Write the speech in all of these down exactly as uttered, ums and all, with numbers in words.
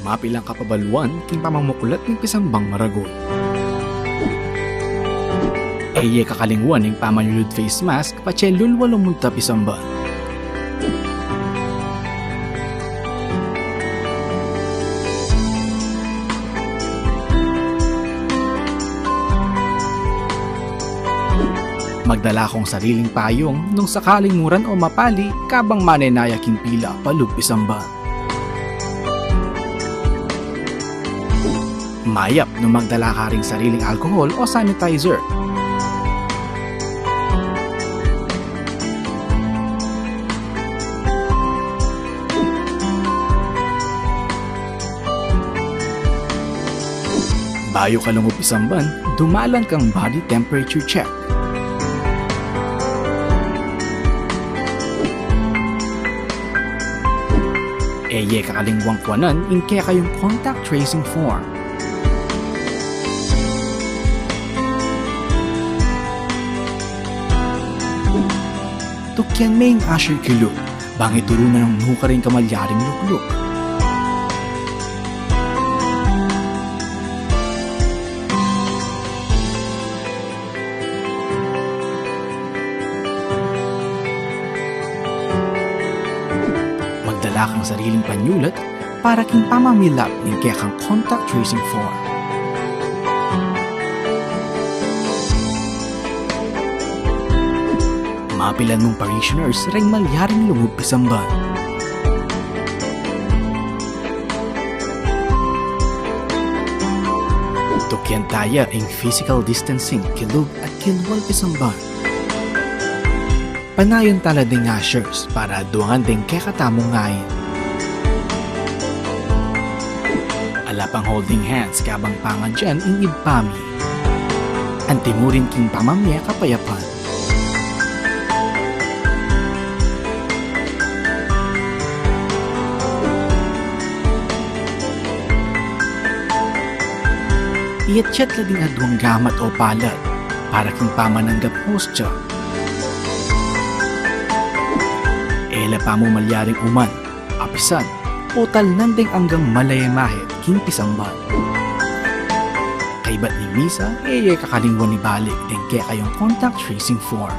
Mapilan kapabaluan king pamamuklat ning pisambang maragul. E ye kakalingwan ing pamanyulud face mask patse lulwa lumunta pisamban. Magdala kung sariling payung nung sakaling muran o mapali kabang manenaya king pila palub pisamban. Mayap nung magdala ka ring sariling alcohol o sanitizer. Bayu ka lungub pisamban, dumalan kang body temperature check. E ye kakalingwang kuanan ing kekayung contact tracing form. Tukyan me ing usher kilub, bang ituru na nung nukarin kamalyaring lukluk. Magdala kang sariling panyulat para king pamamilap ning kekang contact tracing form. Mapilan mung parishioners reng malyaring lungub pisamban. Tukyan taya ing physical distancing kilub at kilwal pisamban. Panayan tala ding ushers para duangan ding kekatamung ngain. Ala pang holding hands kabang pangadyan ing Ibpa mi. Antimurin king pamamie kapayapan. Iyatyat la ding aduang gamat o palad para king pamananggap hostya. E la pamumalyaring uman, apisan, o talnan deng anggang malayemahe king pisamban. Kaybat ning misa, e ye kakalingwan ibalik deng kekayung contact tracing form.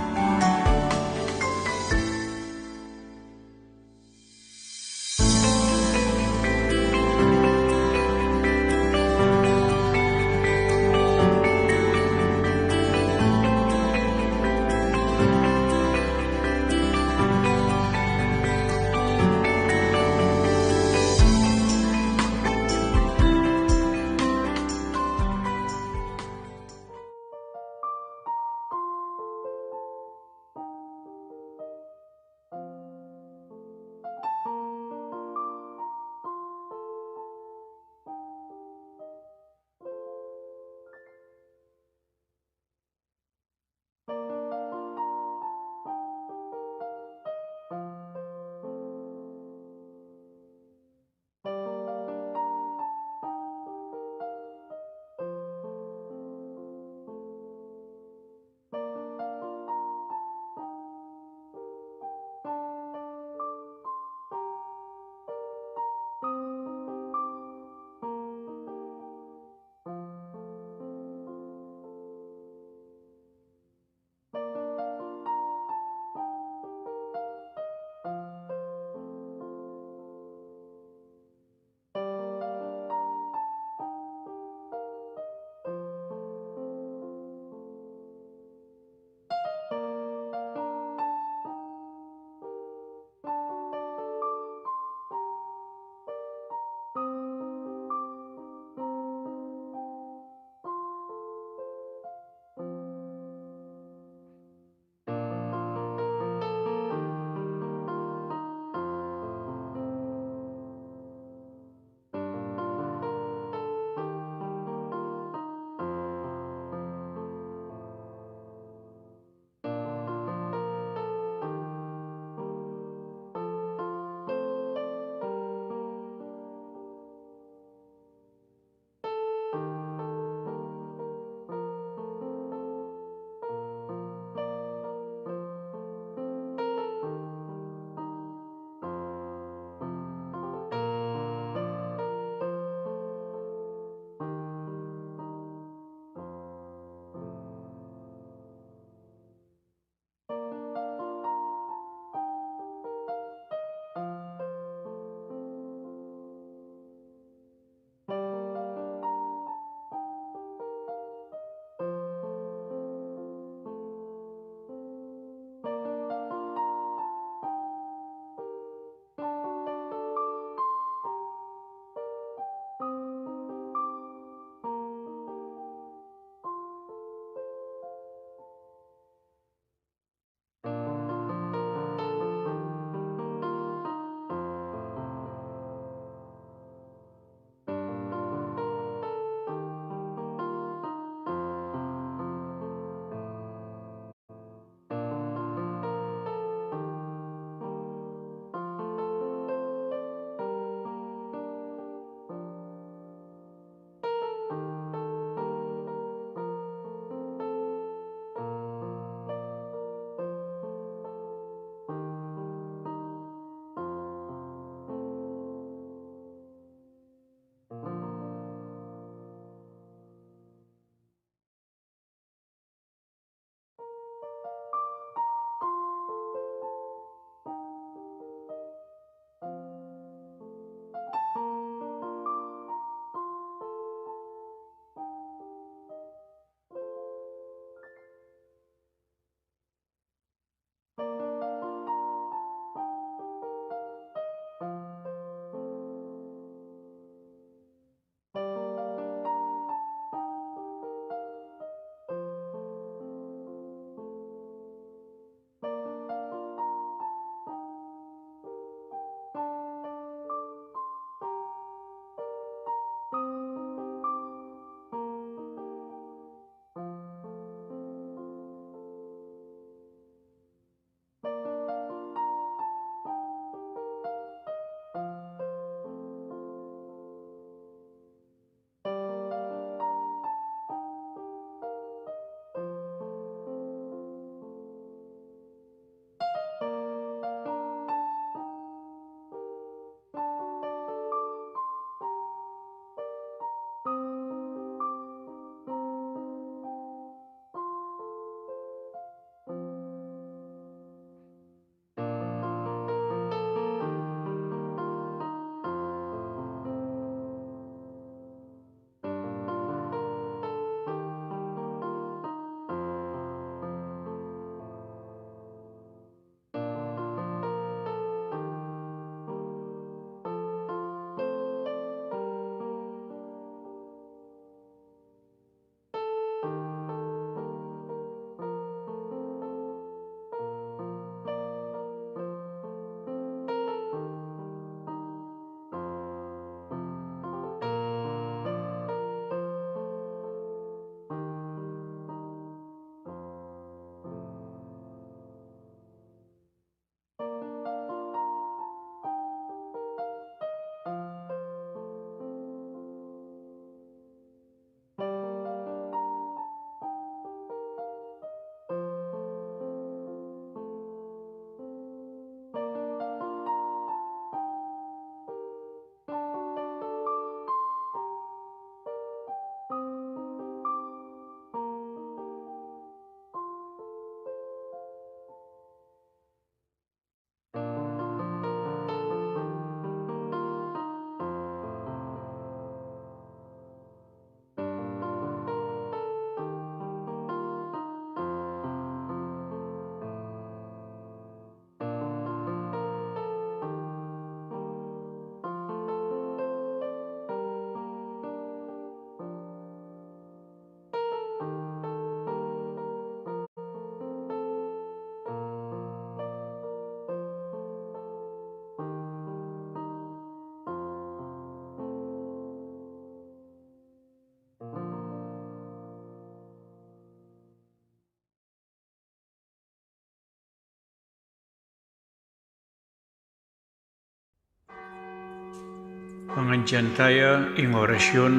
Pangadyan taya ing orasyun,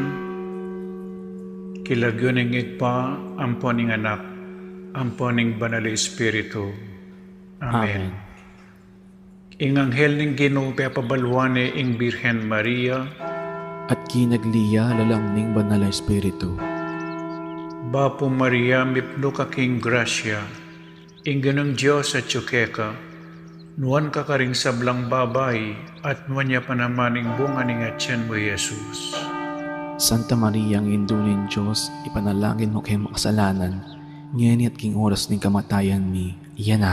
king lagyu ning Ibpa, ampo ning Anak, ampo ning Banal a Espiritu. Amen. Amen. Ing anghel ning Ginu pepabaluan ne ing Birhen Maria. At kinagli ya lalam ning Banal a Espiritu. Bapu Maria, mipnu ka king grasya, ing Ginung Dios atyu keka, nuan ka karing sablang babai, at nuan ya pa naman ing bunga ning atyan mu, Jesus. Santa Maria, Indu ning Dios, ipanalangin mu keng makasalanan, ngeni at king oras ning kamatayan mi. Amen.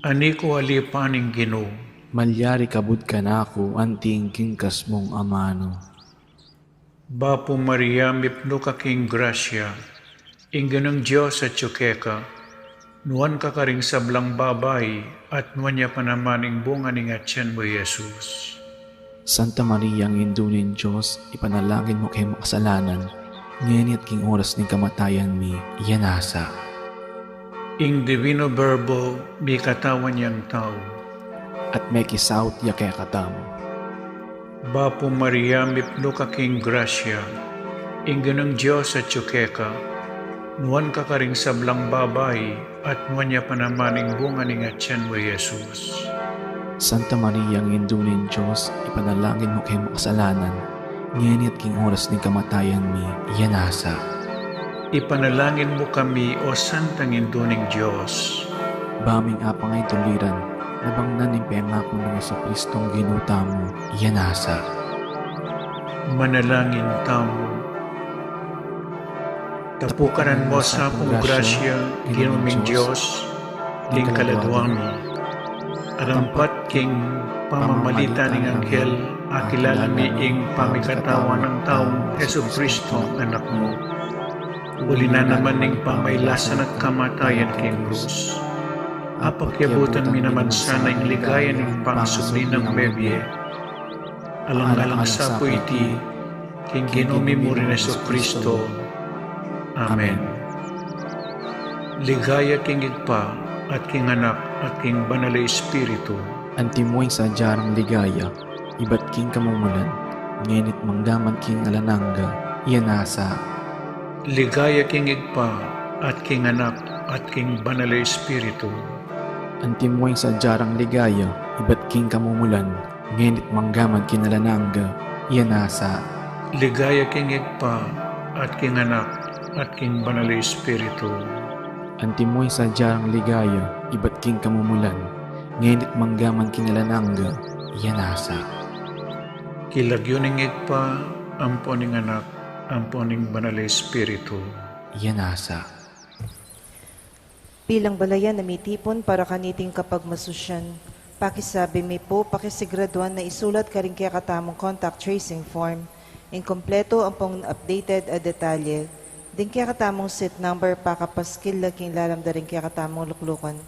Ani ku alipan ing Ginu. Malyari kabud kanaku anti ing kingkas mung amanu. Bapu Maria, mipnu ka king grasya, ing Ginung Dios atyu keka, nuan ka karing sablang babai, at nuan ya pa naman ing bunga ning atyan mu, Jesus. Santa Maria, Indu ning Dios, ipanalangin mu keng makasalanan, ngeni at king oras ning kamatayan mi. Amen. Ing Divino Verbo mikatawan yang tau. At mekisaut ya kekatamu. Bapu Maria, mipnu ka king grasya, ing Ginung Dios atyu keka, nuan ka karing sablang babai, at nuan ya pa naman ing bunga ning atyan mu, Jesus. Santa Maria, Indu ning Dios, ipanalangin mu keng makasalanan, ngeni at king oras ning kamatayan mi. Amen. Ipanalangin mu kami, O Santang Indu ning Dios. Ba ming apang a ituliran, nabangnan ing pengaku nang Jesucristong Ginu tamu. Amen. Manalangin tamu. Tapukanan mu sa kung grasya, Ginu ming Dios, ding kaladua mi. Arampat king pamamalit ning anghel, akilala mi ing pamikatawan nang taung Jesucristo, Anak mu. Uli na naman ning pamailasan at kamatayan king krus, apakyabutan mi naman sana ing ligaya ning pangasubli nang mebie. Alang-alang sa pu iti, king Ginu mi mu ring Jesucristo. Amen. Ligaya king Ibpa, at king Anak, at king Banal a Espiritu. Antimo ing sadya rang ligaya, ibat king kamumulan, ngeni't manggaman king alang angga. Amen. Ligaya king Ibpa, at king Anak, at king Banal a Espiritu. Antimo ing sadya rang ligaya, ibat king kamumulan, ngeni't manggaman king alang angga. Amen. Ligaya king Ibpa, at king Anak, at king Banal a Espiritu. Antimo ing sadya rang ligaya, ibat king kamumulan, ngeni't manggaman king alang angga. Amen. King lagyu ning Ibpa, ampo ning Anak, ampo ning Banal a Espiritu. Amen. Bilang balayan a mitipun para kaniting kapagmasusyan, pakisabi mi pu, pakisigraduan na isulat karing kekatamung contact tracing form ing kumpletu ampong updated a detalye ding kekatamung seat number pakapaskil la king lalam da ring kekatamung luklukan.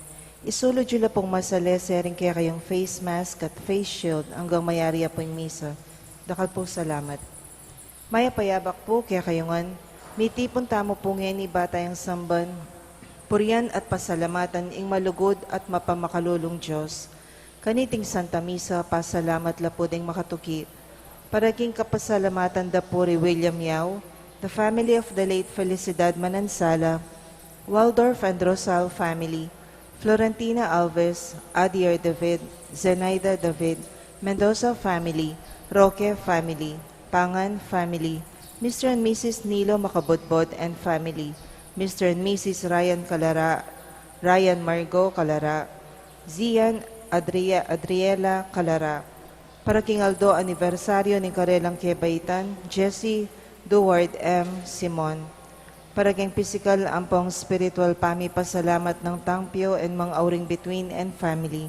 Isulud yu la pung masalese ring kekayung face mask at face shield anggang mayari ya pu ing misa. Dakal pung salamat. Mayap a yabak pu kekayu ngan, mitipun tamu pu ngeni ba tayang samban, purian at pasalamatan ing malugud at mapamakalulung Dios. Kaniting Santa Misa, pasalamat la pu ding makatuki. Para king kapasalamatan da pu ri William Yao, the family of the late Felicidad Manansala, Waldorf and Rosal family, Florentina Alves, Adier David, Zenaida David, Mendoza family, Roque family, Pangan family, Mister and Missus Nilo Makabudbod and family, Mister and Missus Ryan Calara, Ryan Margo Calara, Zian Adria-, Adriela Calara. Para king aldo anibersaryo ning karelang kebaitan, Jessie Duward M. Simon. Para king pisikal ampong espiritual pamipasalamat nang Tangpio and Mang Auring Bituin and family.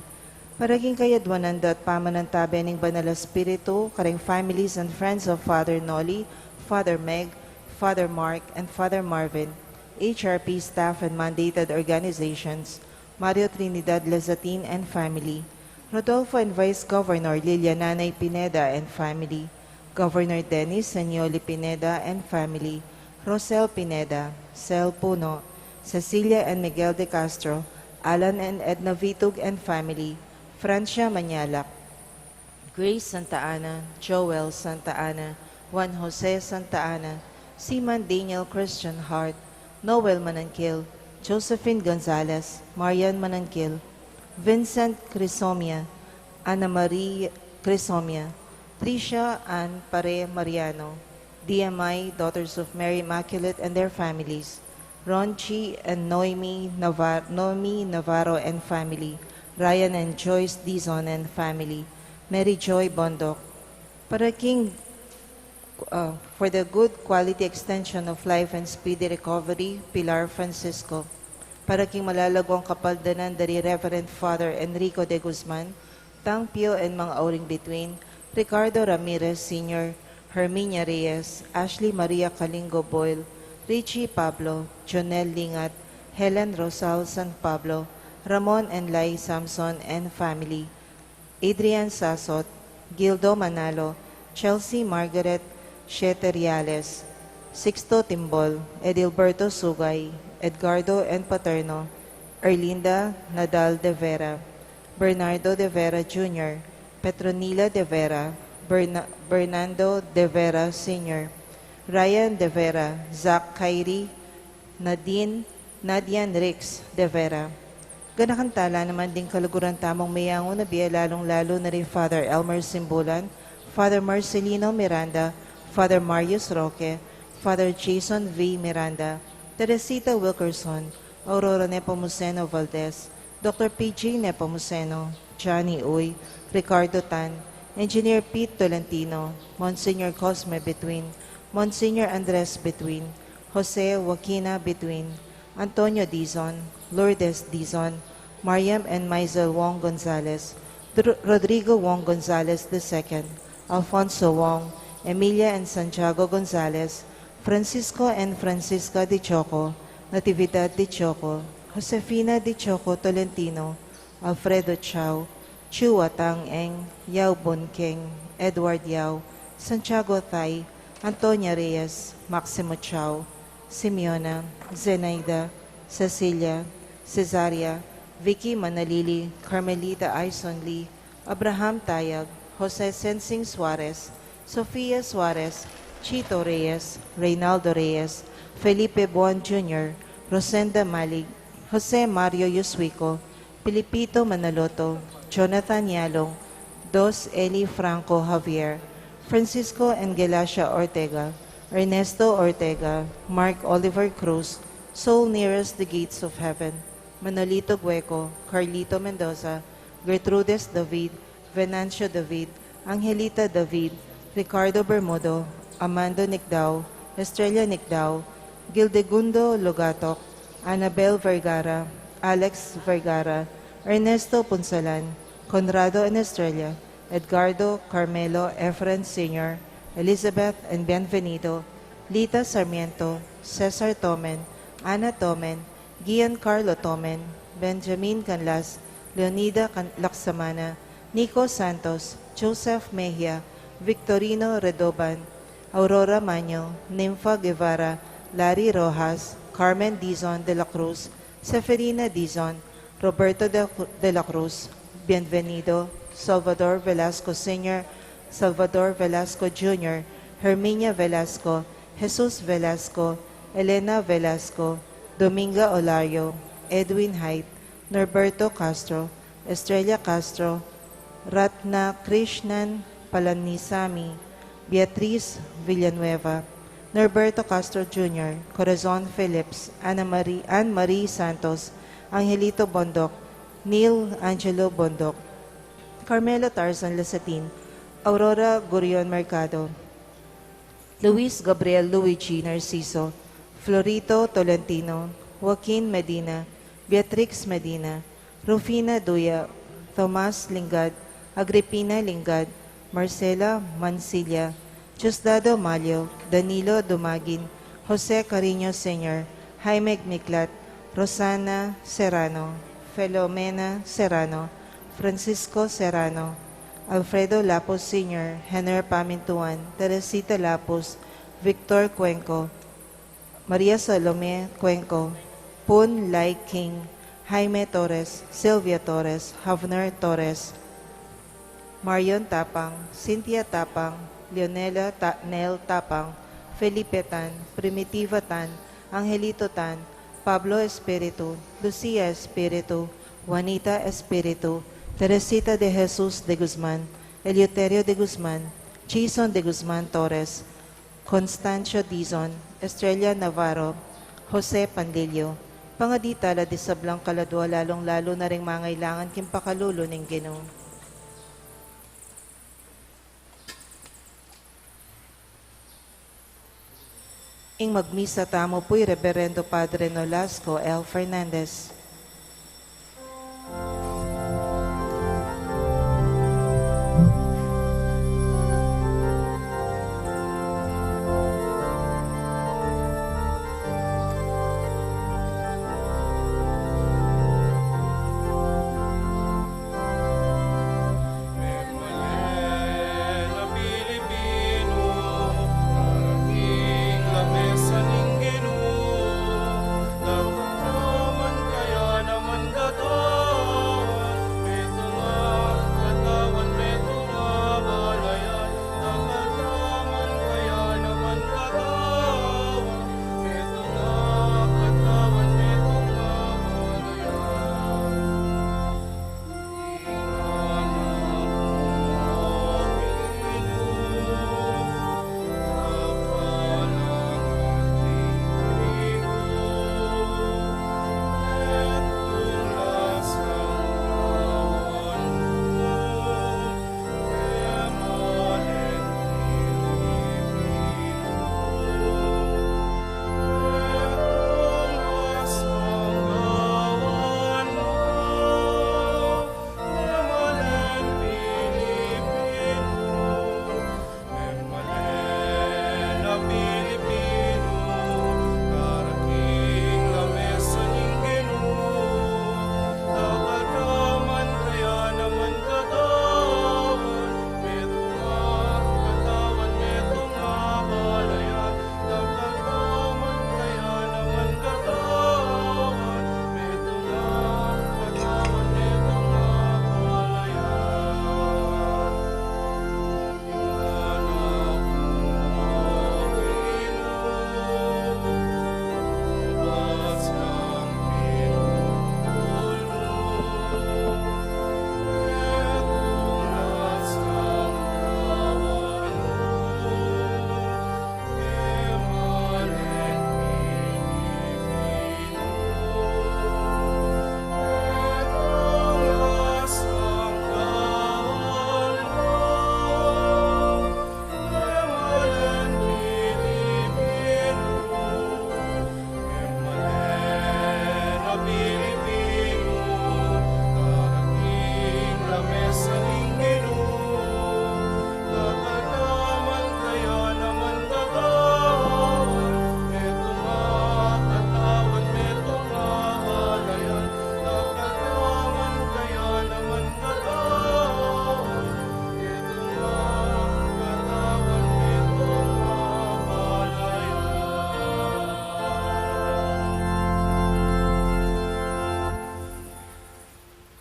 Para king kayadwanan da at pamanantabe ning Banal a Espiritu, karing families and friends of Father Noli, Father Meg, Father Mark, and Father Marvin, H R P staff and mandated organizations, Mario Trinidad Lazatin and family, Rodolfo and Vice Governor Lilia Nanay Pineda and family, Governor Dennis Senioli Pineda and family, Rosel Pineda, Sel Puno, Cecilia and Miguel de Castro, Alan and Edna Vitug and family, Francia Mañalac. Grace Santa Ana, Joel Santa Ana, Juan Jose Santa Ana, Seaman Daniel Christian Hart, Noel Mananquil, Josephine Gonzalez, Marian Mananquil, Vincent Crisomia, Ana Marie Crisomia, Tricia Ann Pare Mariano, D M I, Daughters of Mary Immaculate and their families, Ronchi and Noemi Navar-, Noemi Navarro and family, Ryan and Joyce Dizon and family, Mary Joy Bondoc, para king, uh, for the good quality extension of life and speedy recovery, Pilar Francisco. Para king malalaguang kapaldanan dari Reverend Father Enrico de Guzman, Tang Pio and mga auring bituin, Ricardo Ramirez Senior, Herminia Reyes, Ashley Maria Kalingo Boyle, Richie Pablo, Jonel Lingat, Helen Rosal San Pablo, Ramon and Lai Samson and family, Adrian Sasot, Gildo Manalo, Chelsea Margaret Siete Reales, Sixto Timbol, Edilberto Sugay, Edgardo and Paterno, Erlinda Nadal de Vera, Bernardo de Vera Junior, Petronila de Vera, Berna-, Bernardo de Vera Senior, Ryan de Vera, Zach Kyrie, Nadine, Nadian Rix de Vera. Ganakan tala naman ding kaluguran tamung meyangu na bie, lalung-lalu na ri Father Elmer Simbulan, Father Marcelino Miranda, Father Marius Roque, Father Jason V Miranda, Teresita Wilkerson, Aurora Nepomuceno Valdez, Doctor P J Nepomuceno, Johnny Uy, Ricardo Tan, Engineer Pete Tolentino, Monsignor Cosme Between, Monsignor Andres Between, Jose Joaquina Between, Antonio Dizon, Lourdes Dizon, Mariam and Maisel Wong Gonzalez, Dr-, Rodrigo Wong Gonzalez the second, Alfonso Wong, Emilia and Santiago Gonzalez, Francisco and Francisca de Choco, Natividad de Choco, Josefina de Choco Tolentino, Alfredo Chao, Chua Tang Eng, Yao Bun Keng, Edward Yao, Santiago Thai, Antonia Reyes, Maximo Chao, Simeona, Zenaida, Cecilia, Cesaria, Vicky Manalili, Carmelita Aison Lee, Abraham Tayag, Jose Sensing Suarez, Sofia Suarez, Chito Reyes, Reynaldo Reyes, Felipe Buan Junior, Rosenda Malig, Jose Mario Yuswiko, Pilipito Manaloto, Jonathan Yalong, Dos Eli Franco Javier, Francisco and Gelacia Ortega, Ernesto Ortega, Mark Oliver Cruz, Soul Nearest the Gates of Heaven, Manolito Gueco, Carlito Mendoza, Gertrudes David, Venancio David, Angelita David, Ricardo Bermudo, Amando Nicdao, Estrella Nicdao, Gildegundo Logatok, Annabel Vergara, Alex Vergara, Ernesto Punsalan, Conrado and Estrella, Edgardo, Carmelo, Efren Senior, Elizabeth and Bienvenido, Lita Sarmiento, Cesar Tomen, Ana Tomen, Giancarlo Tomen, Benjamin Canlas, Leonida Can-, Laksamana, Nico Santos, Joseph Mejia, Victorino Redoban, Aurora Maño, Nympha Guevara, Larry Rojas, Carmen Dizon de la Cruz, Seferina Dizon, Roberto de, de la Cruz, Bienvenido, Salvador Velasco Senior, Salvador Velasco Junior, Herminia Velasco, Jesus Velasco, Elena Velasco, Dominga Olario, Edwin Haidt, Norberto Castro, Estrella Castro, Ratna Krishnan Palanisamy, Beatriz Villanueva, Norberto Castro Junior, Corazon Phillips, Ana Marie, Anne Marie Santos, Angelito Bondoc, Neil Angelo Bondoc, Carmelo Tarzan Lasatin, Aurora Gurion Mercado, Luis Gabriel Luigi Narciso, Florito Tolentino, Joaquin Medina, Beatrix Medina, Rufina Duya, Tomas Lingad, Agripina Lingad, Marcela Mansilla, Diosdado Malio, Danilo Dumagin, Jose Cariño Senior, Jaime Miklat, Rosana Serrano, Filomena Serrano, Francisco Serrano, Alfredo Lapus Senior, Henner Pamintuan, Teresita Lapus, Victor Cuenco, Maria Salome Cuenco, Pun Lai King, Jaime Torres, Sylvia Torres, Havner Torres, Marion Tapang, Cynthia Tapang, Leonela Ta-, Nel Tapang, Felipe Tan, Primitiva Tan, Angelito Tan, Pablo Espiritu, Lucia Espiritu, Juanita Espiritu, Teresita de Jesus de Guzman, Eleuterio de Guzman, Jason de Guzman Torres, Constancio Dizon, Estrella Navarro, Jose Panlilio. Pangadi tala di sablang kaladua, lalung-lalu na ring mangailangan king pakalulu ning Ginu. Ing magmisa tamu pu i Reberendo Padre Nolasco L. Fernandez.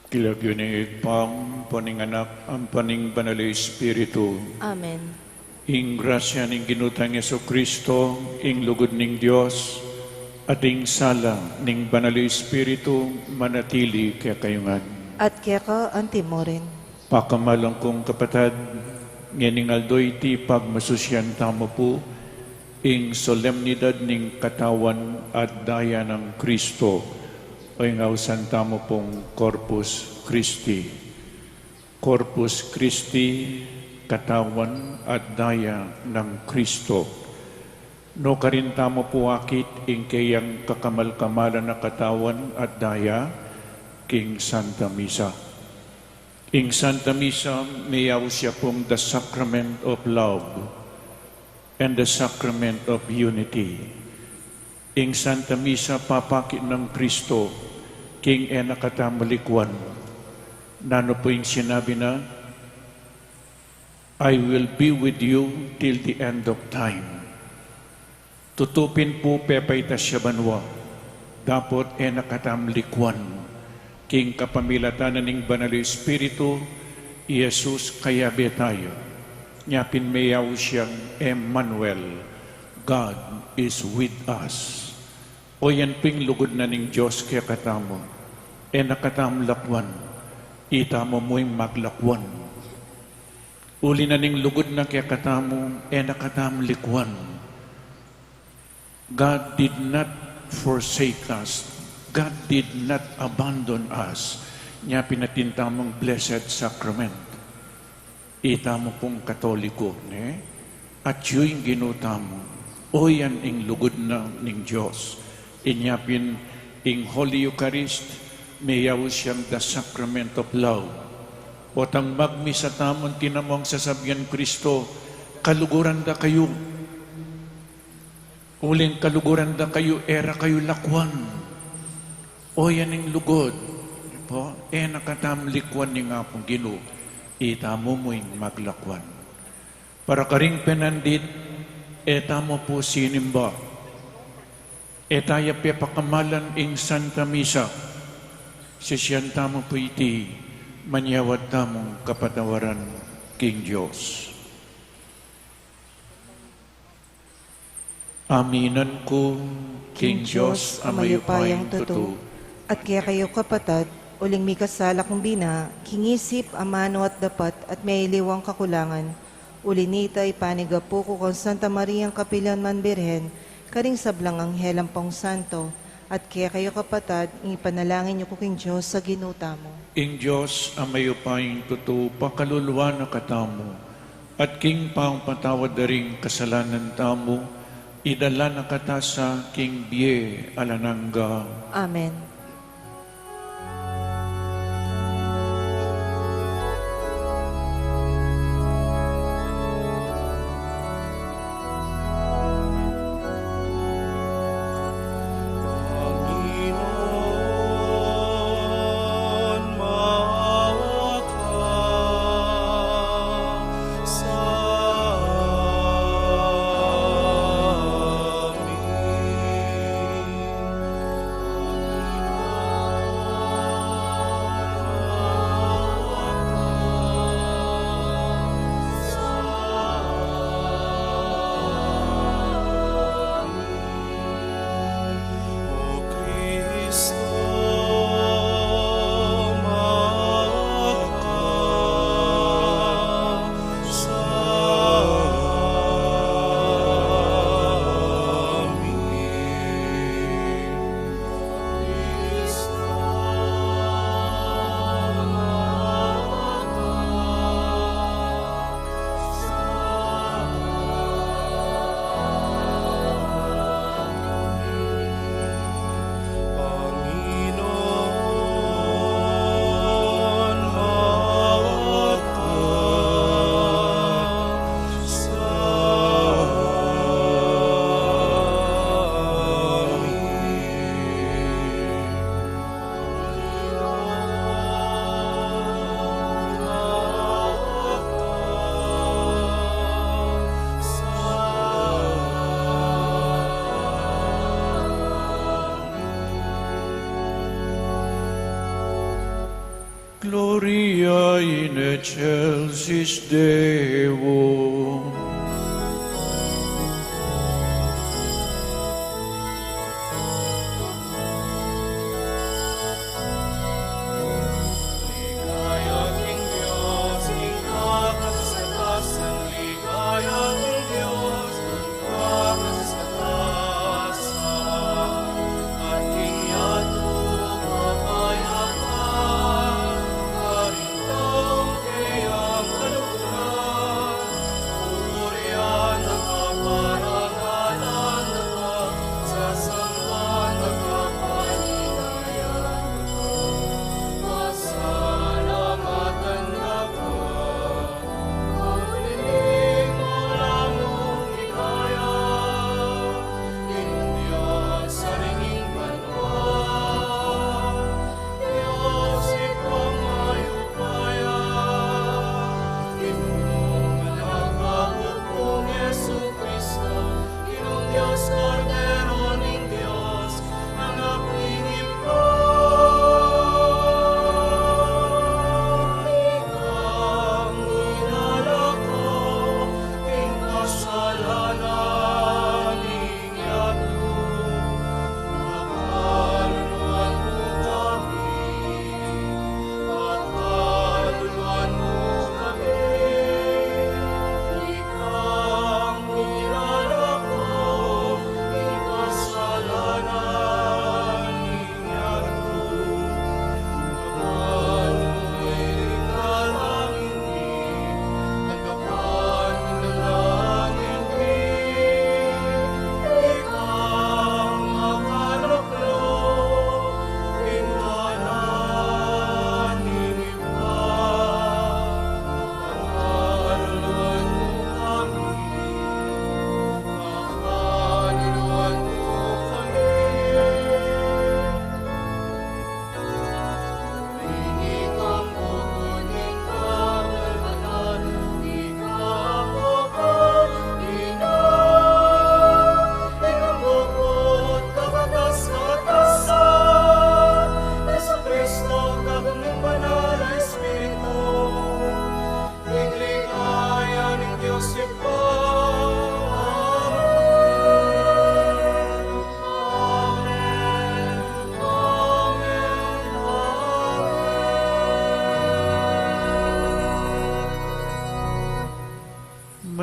King lagyu ning Ibpa, ampo ning Anak, ampo ning Banal a Espiritu. Amen. Ing grasya ning Ginu tang Jesucristo, ing lugud ning Dios, at ing sala ning Banal a Espiritu, manatili kekayu ngan. At keka antimurin. Pakamalan kung kapatad, ngening aldo iti pagmasusyan tamu pu ing solemnidad ning katawan at daya nang Kristo, o ing ausan tamu pung Corpus Christi. Corpus Christi, katawan at daya nang Kristo. Nukarin tamu pu akit ing keyang kakamal-kamalan a katawan at daya king Santa Misa. Ing Santa Misa, miyaus ya pung the sacrament of love and the sacrament of unity. Ing Santa Misa, papakit nang Kristo king e na katamung likwan. Nanu pu ing sinabi na, "I will be with you till the end of time." Tutu pin pu pepaitas ya banua, dapot e na katamung likwan, king kapamilatan na ning Banal a Espiritu, I Jesus kayabe tayu, nya pin meyaus yang Emmanuel, God is with us. O yan pin lugud na ning Dios kekatamu, e na katamu lakwan, itamu mu ing maglakwan. Uli na ning lugud na kekatamu, e na katamu likwan. God did not forsake us. God did not abandon us. Nya pin atin tamung Blessed Sacrament. Itamu pung Katoliko, ne? Atyu ing Ginu tamu. O yan ing lugud na ning Dios. Inya pin ing Holy Eucharist, meyaus yang the Sacrament of Love. Potang magmisa tamu, tinamung sasabian Kristo, kaluguran da kayu. Uling kaluguran da kayu, e ra kayu lakwan. O yan ing lugud. Po, e na katamu likwan ning Apung Ginu, itamu mu ing maglakwan. Para karing penandit, e tamu pu sinimba. E taya pepakamalan ing Santa Misa. Sisian tamu pu iti, manyawad tamung kapatawaran king Dios. Aminan ku king Dios a mayupayang tutu, at kekayu kapatad, uling mikasala kung bina, king isip, amanu at dapat, at miyaliwang kakulangan. Uli nita, ipanigapu ku kang Santa Mariang kapilan man Birhen, karing sablang anghel ampong santo, at kekayu kapatad, ing ipanalangin yu ku king Dios a Ginu tamu. Ing Dios a mayupayang tutu, pakaluluan na katamu, at king pangpatawad da ring kasalanan tamu, idala na kata sa king bie alang angga. Amen. Gloria in excelsis Deo.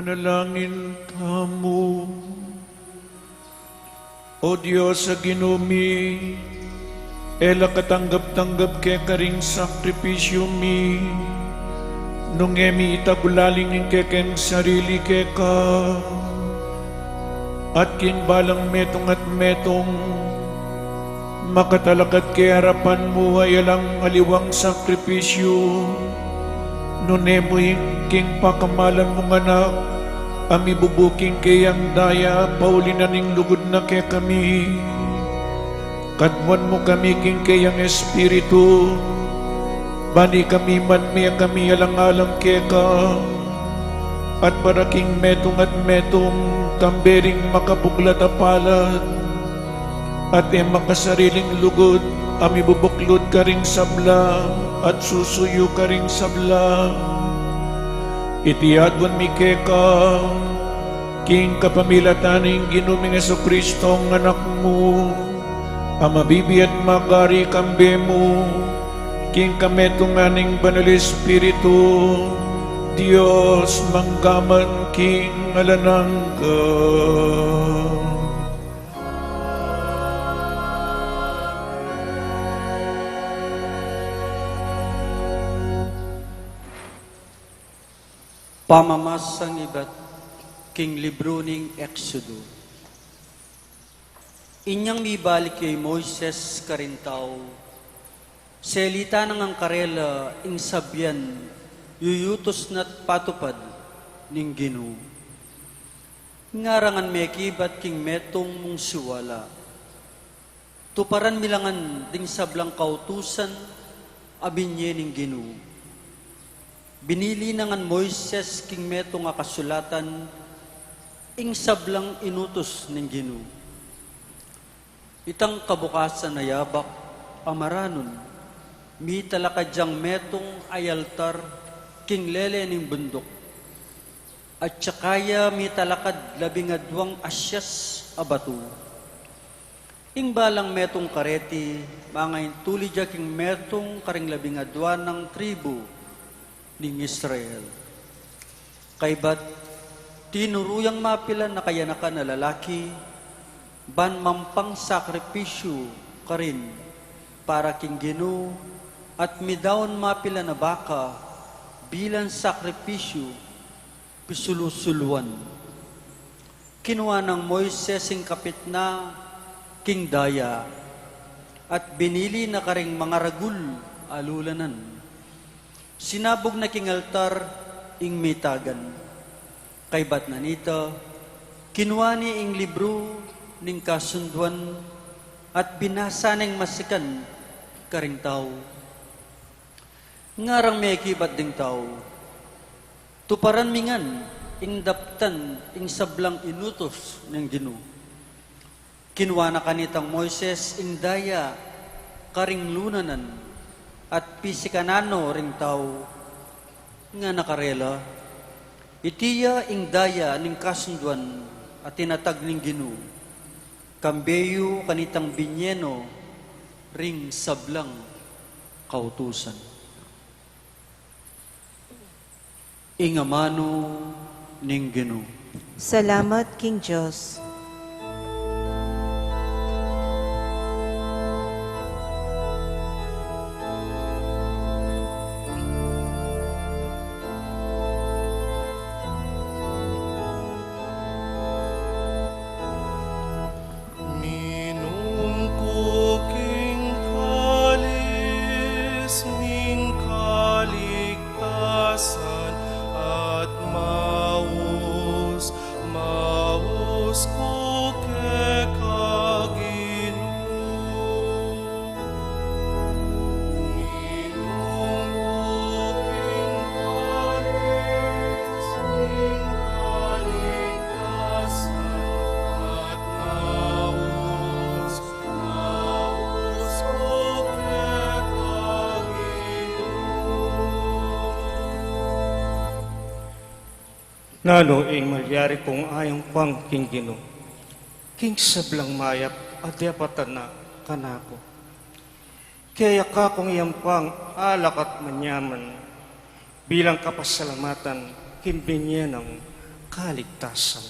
Manalangin tamu. O Dios a Ginu mi, e la katanggap-tanggap keka ring sakripisyu mi, nung e mi itagulaling ing kekeng sarili keka, at king balang metung at metung, makatalakad ke arapan mu a yalang aliwang sakripisyu, nune mu ing king pakamalan mung Anak, a mibubu king keyang daya, pauli na ning lugud na kekami. Kaduan mu kami king keyang Espiritu, bani kami man mekami alang-alang keka, at para king metung at metung, kambe ring makabuklat a palad, at e makasariling lugud a mibubuklud karing sabla at susuyu karing sabla. Iti aduan mi keka king kapamilatan ning Ginu ming Jesucristo, Anak mu, a mabibie at magari kambe mu, king kametungan ning Banal Espiritu, Dios, mangga man king alang angga. Pamamasang ibat king libru ning Exodo. Inyang mibalik ya i Moises karing tau, selita na ngan karela ing sabian yuyutus na't patupad ning Ginu. Ngara ngan mekibat king metung mung siwala. Tuparan mi la ngan ding sablang kautusan a binie ning Ginu. Binili na ngan Moises king metung a kasulatan ing sablang inutus ning Ginu. Itang kabukasan a yabak a maranun, mitalakad yang metung a altar king lele ning bunduk. At saka ya mitalakad labing aduang asyas a batu. Ing balang metung kareti, mangaintulid ya king metung karing labing adua nang tribu ning Israel. Kaybat, tinuru yang mapilan a kayanakan a lalaki, ban mampang sakripisyu karin para king Ginu, at midaun mapilan a baka bilang sakripisyu pisulu-suluan. Kinua nang Moises ing kapit na king daya, at binili na karing mangaragul a lulanan. Sinabug na king altar ing mitagan. Kaybat na nita, kinua ne ing libru ning kasunduan at binasa neng masikan karing tau. Ngarang mekibat ding tau, tuparan mi ngan ing daptan ing sablang inutus ning Ginu. Kinua na kanitang Moises ing daya karing lunanan at pisikan na no ring tau, ngana karela, iti ya ing daya ning kasunduan a tinatag ning Ginu, kambe yu kanitang binie no ring sablang kautusan. Ing amanu ning Ginu. Salamat king Dios. Minum ku king kalis ning kaligtasan at maus, maus ku keka Ginu. Nanu ing malyari kung ayang pang king Ginu, king sablang mayap a depatan na kanaku? Kaya kakung iyang pang alak at manyaman bilang kapasalamatan king binie nang kaligtasan.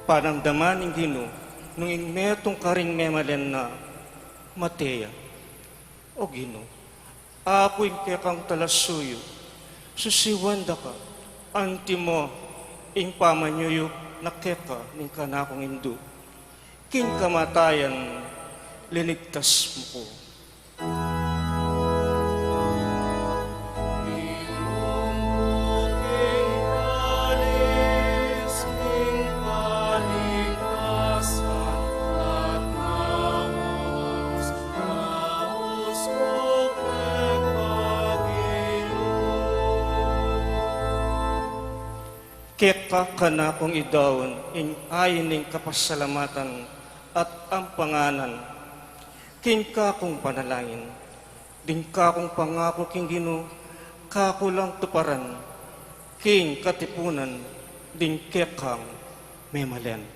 Panamdaman ning Ginu, nung ing metung karing memalen na, mate ya. O Ginu, aku ing kekang talasuyu, susiwan da ka, antimo ing pamanyuyuk na keka ning kanakung indu. King kamatayan, linigtas mu ku. Keka kanakung idaun ing ain ning kapasalamatan at ampanganan king kakung panalangin, ding kakung pangaku king Ginu, kaku lang tuparan, king katipunan ding kekang memalen.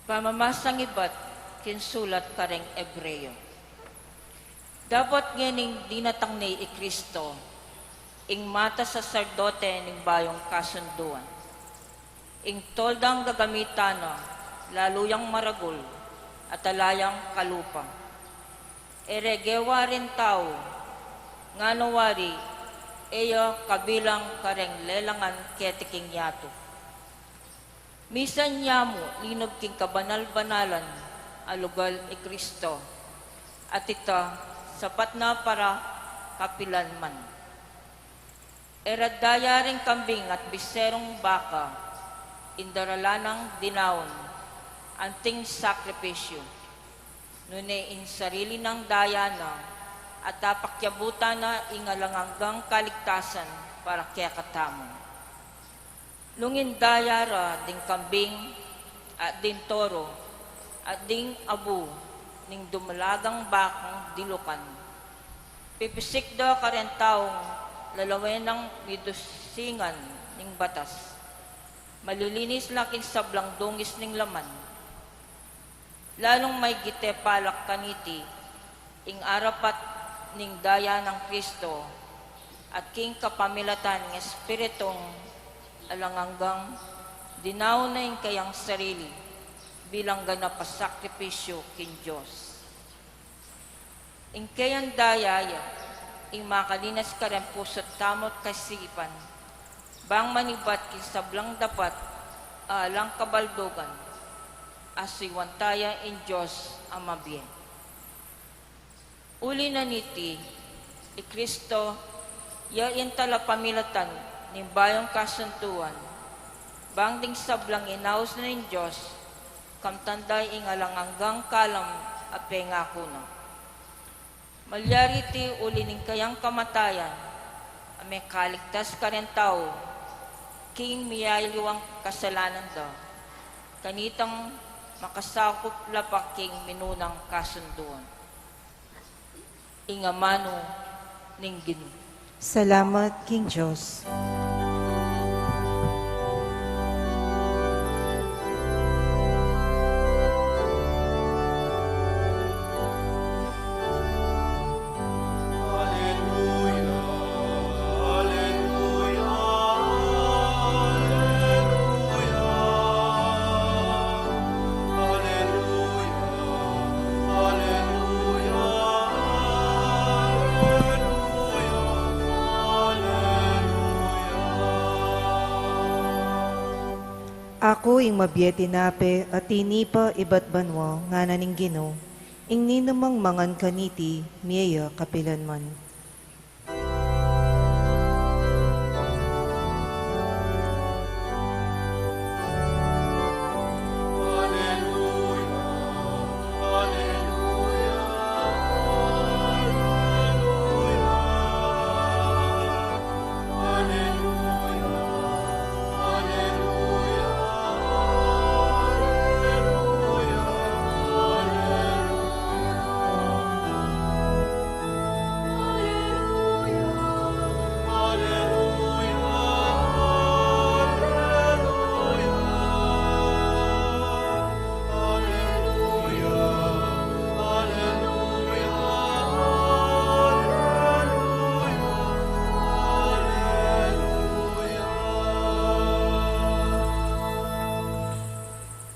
Pamamasang ibat king sulat kareng Ebreo. Dapot ngening dinatang ne i Kristo, ing matas saserdote ning bayung kasunduan, ing toldang gagamitan na lalu yang maragul at ala yang kalupa. E re gewa ring tau, ngana wari e ya kabilang kareng lelangan keti king yatu. Misan ya mu linub king kabanal-banalan a lugal i Kristo, at ita sapat na para kapilan man. E ra daya ring kambing at biserung baka ing daralan nang dinaun anting sakripisyu, nune ing sarili nang daya na at apakyabutan na ing alang anggang kaligtasan para kekatamu. Nung ing daya ra ding kambing, at ding toro, at ding abu ning dumalagang bakang dilukan, pipisik da kareng taung lalawen nang midusingan ning batas, malilinis la king sablang dungis ning laman. Lalung maigit e pala kaniti ing arapat ning daya nang Kristo, at king kapamilatan ning Espiritung alang anggang dinaun na ing kayang sarili bilang ganap a sakripisyu king Dios. Ing kayang daya ya ing makalinas kareng pusu tamu't kaisipan, bang manibat king sablang dapat a alang kabaldugan, a suyuan ta ya ing Dios a mabie. Uli na niti, i Kristo ya ing talapamilatan ning bayung kasunduan, bang ding sablang inaus na ning Dios, kamtan da ing alang anggang kalam a pengaku na. Malyari iti uli ning kayang kamatayan a mekaligtas kareng tau king miyaliwang kasalanan da, kanitang makasakup la pa king minunang kasunduan. Ing amanu ning Ginu. Salamat king Dios. Ing mabie tinape a tinipa ibat banua, ngana ning Ginu, ing ninumang mangan kaniti, mie ya kapilanman.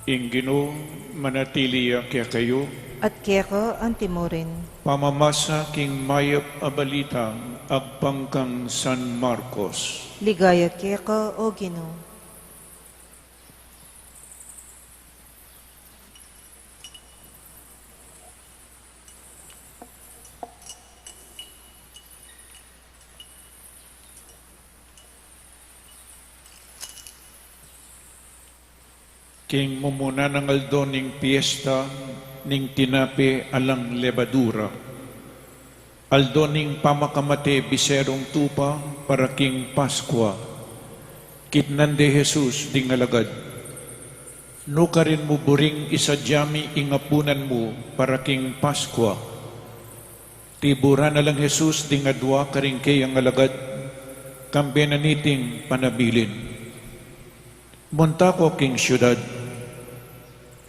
Ing Ginu manatili ya kekayu. At keka antimurin. Pamamasa king mayap a balita agpang kang San Marcos. Ligaya keka, O Ginu. King mumuna nang aldo ning piesta ning tinape alang lebadura, aldo ning pamakamate biserung tupa para king Paskua, kitnan de Jesus ding alagad, "Nukarin mu buring isadia mi ing apunan mu para king Paskua?" Tiburan na lang Jesus ding adua karing keyang alagad, kambe na niting panabilin, "Munta ko king siudad.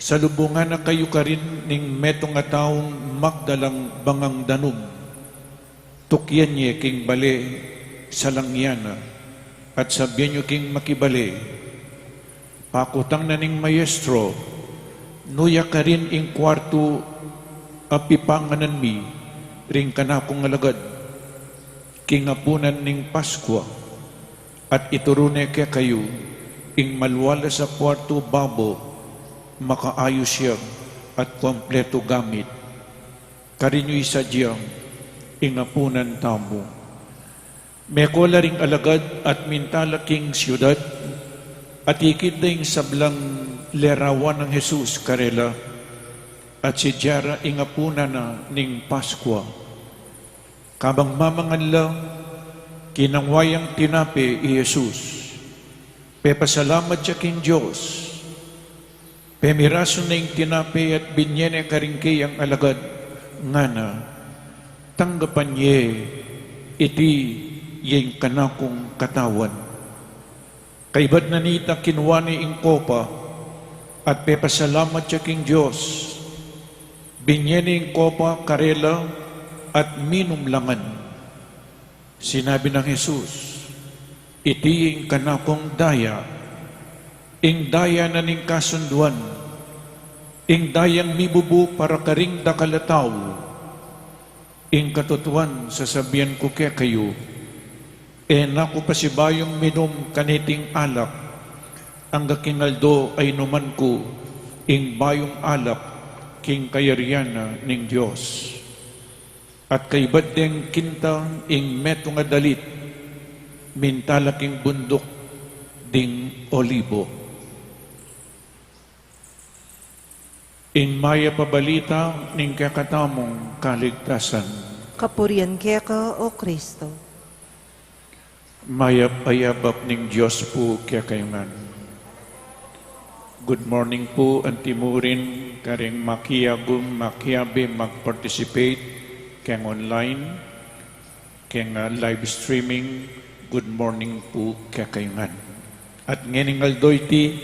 Salubungan na kayu karin ning metung a taung magdalang bangang danum. Tukyan ye king bale, salangyan na, at sabian yu king makibale, 'Pakutang na ning Maestro, nu ya karin ing kuartu a pipanganan mi ring kanakung alagad king apunan ning Paskua, at ituru ne kekayu ing malualas a kuartu babo, makaayus ya at kumpletu gamit. Karin yu isadia ing apunan tamu.'" Meko la ring alagad at minta la king siudad, at ikit da ing sablang lerawan nang Jesus karela, at sidia ra ing apunan na ning Paskua. Kabang mamangan la, kinangwa yang tinape i Jesus, pepasalamat ya king Dios, pemirasu ne ing tinape at binye ne karing keyang alagad, ngana, "Tanggapan ye, iti ya ing kanakung katawan." Kaybat na nita kinwa ne ing kopa, at pepasalamat ya king Dios, binye ne ing kopa karela, at minum la ngan. Sinabi nang Jesus, "Iti ing kanakung daya, ing daya na ning kasunduan, ing dayang mibubu para karing dakal a tau. Ing katutuan sasabian ku kekayu, e na ku pasibayung minum kaniting alak, angga king aldo a inuman ku ing bayung alak king kayarian na ning Dios." At kaybat deng kinta ing metung a dalit, minta la king bunduk ding Olibo. Ing mayap a balita ning kekatamung kaligtasan. Kapurian keka, O Kristo. Mayap a yabak ning Dios pu kekayu ngan. Good morning pu antimurin karing makiagum, makiabe mag-participate keng online, keng, ah, live streaming. Good morning pu kekayu ngan. At ngening aldo iti,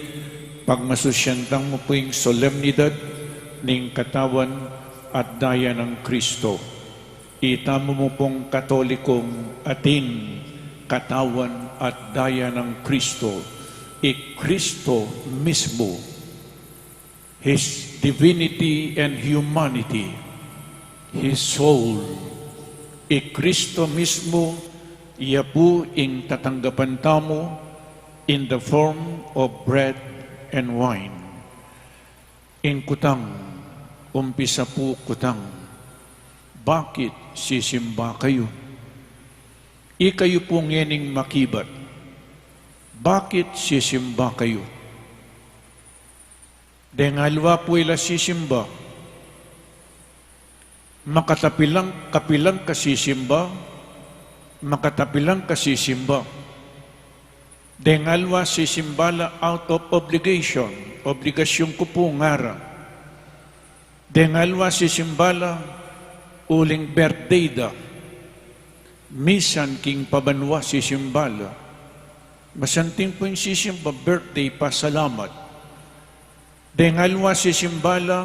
pagmasusyan tamu pu ing solemnidad ning katawan at daya nang Kristo. Itamu mu pung Katolikung atin katawan at daya nang Kristo, i Kristo mismu, His divinity and humanity, His soul, i Kristo mismu, iya pu ing tatanggapan tamu in the form of bread and wine. Ing kutang, umpisa pu kutang, bakit sisimba kayu? Ikayu pu ngening makibat, bakit sisimba kayu? Deng aliwa pu ila sisimba, makatapilang, kapilang ka sisimba, makatapilang ka sisimba. Deng aliwa sisimba la out of obligation, obligasyun ku pu ngara. Deng aliwa sisimba la uling birthday da, misan king pabanua sisimba la. Masanting pu ing sisimba, birthday, pasalamat. Deng aliwa sisimba la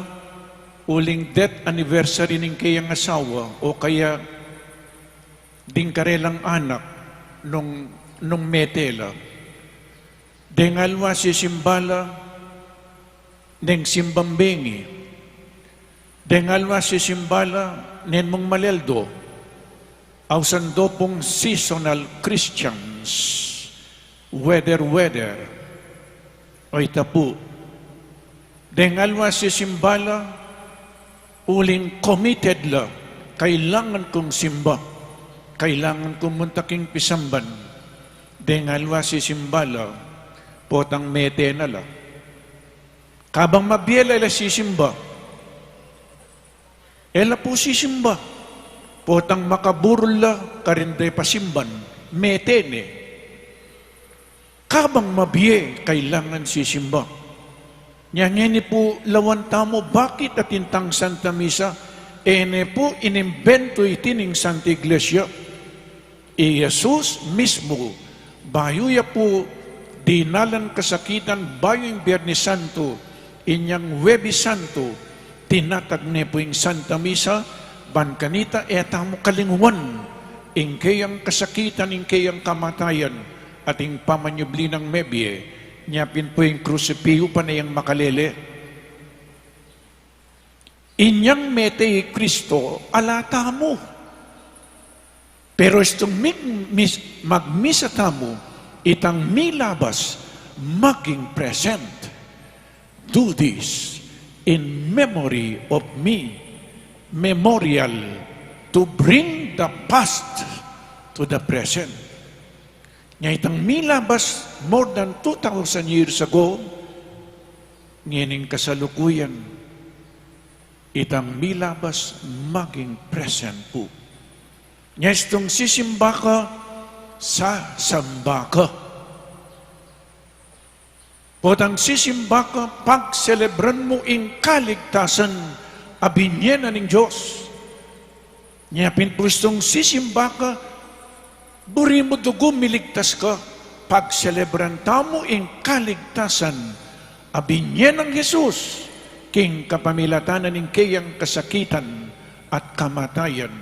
uling death anniversary ning keyang asawa o kaya ding karelang anak nung, nung mete la. Deng aliwa sisimba la neng simbang bengi. Deng aliwa sisimba la neng mung maleldo. Ausan do pung seasonal Christians, weather, weather. O ita pu, deng aliwa sisimba la uling committed la, kailangan kung simba, kailangan kung munta king pisamban. Deng aliwa sisimba la potang mete na la. Kabang mabie la, e la sisimba. E la pu sisimba potang makaburul la karin de pasimban, mete ne. Kabang mabie, kailangan sisimba. Nya ngeni pu lawan tamu bakit atin tang Santa Misa, e ne pu inimbentu iti ning Santa Iglesia. I Jesus mismu, bayu ya pu dinalan kasakitan, bayu ing Biernes Santo, inyang Huwebes Santo, tinatag ne pu ing Santa Misa, ban kanita e tamu kalinguan ing keyang kasakitan, ing keyang kamatayan, at ing pamanyubli nang mebie. Nya pin pu ing krusipiu pane yang makalele. Inyang mete i Kristo, ala tamu. Pero istung mig-, mis-, magmisa tamu, itang milabas, maging present. Do this in memory of me. Memorial, to bring the past to the present. Nya itang milabas more than two thousand years ago, ngening kasalukuyan, itang milabas maging present pu. Nya istung sisimba ka, sasamba ka. Potang sisimba ka, pagselebran mu ing kaligtasan a binie na ning Dios. Nya pin pu istung sisimba ka, buri mu dugu, miligtas ka. Pagselebran tamu ing kaligtasan a binie nang Jesus king kapamilatan na ning keyang kasakitan at kamatayan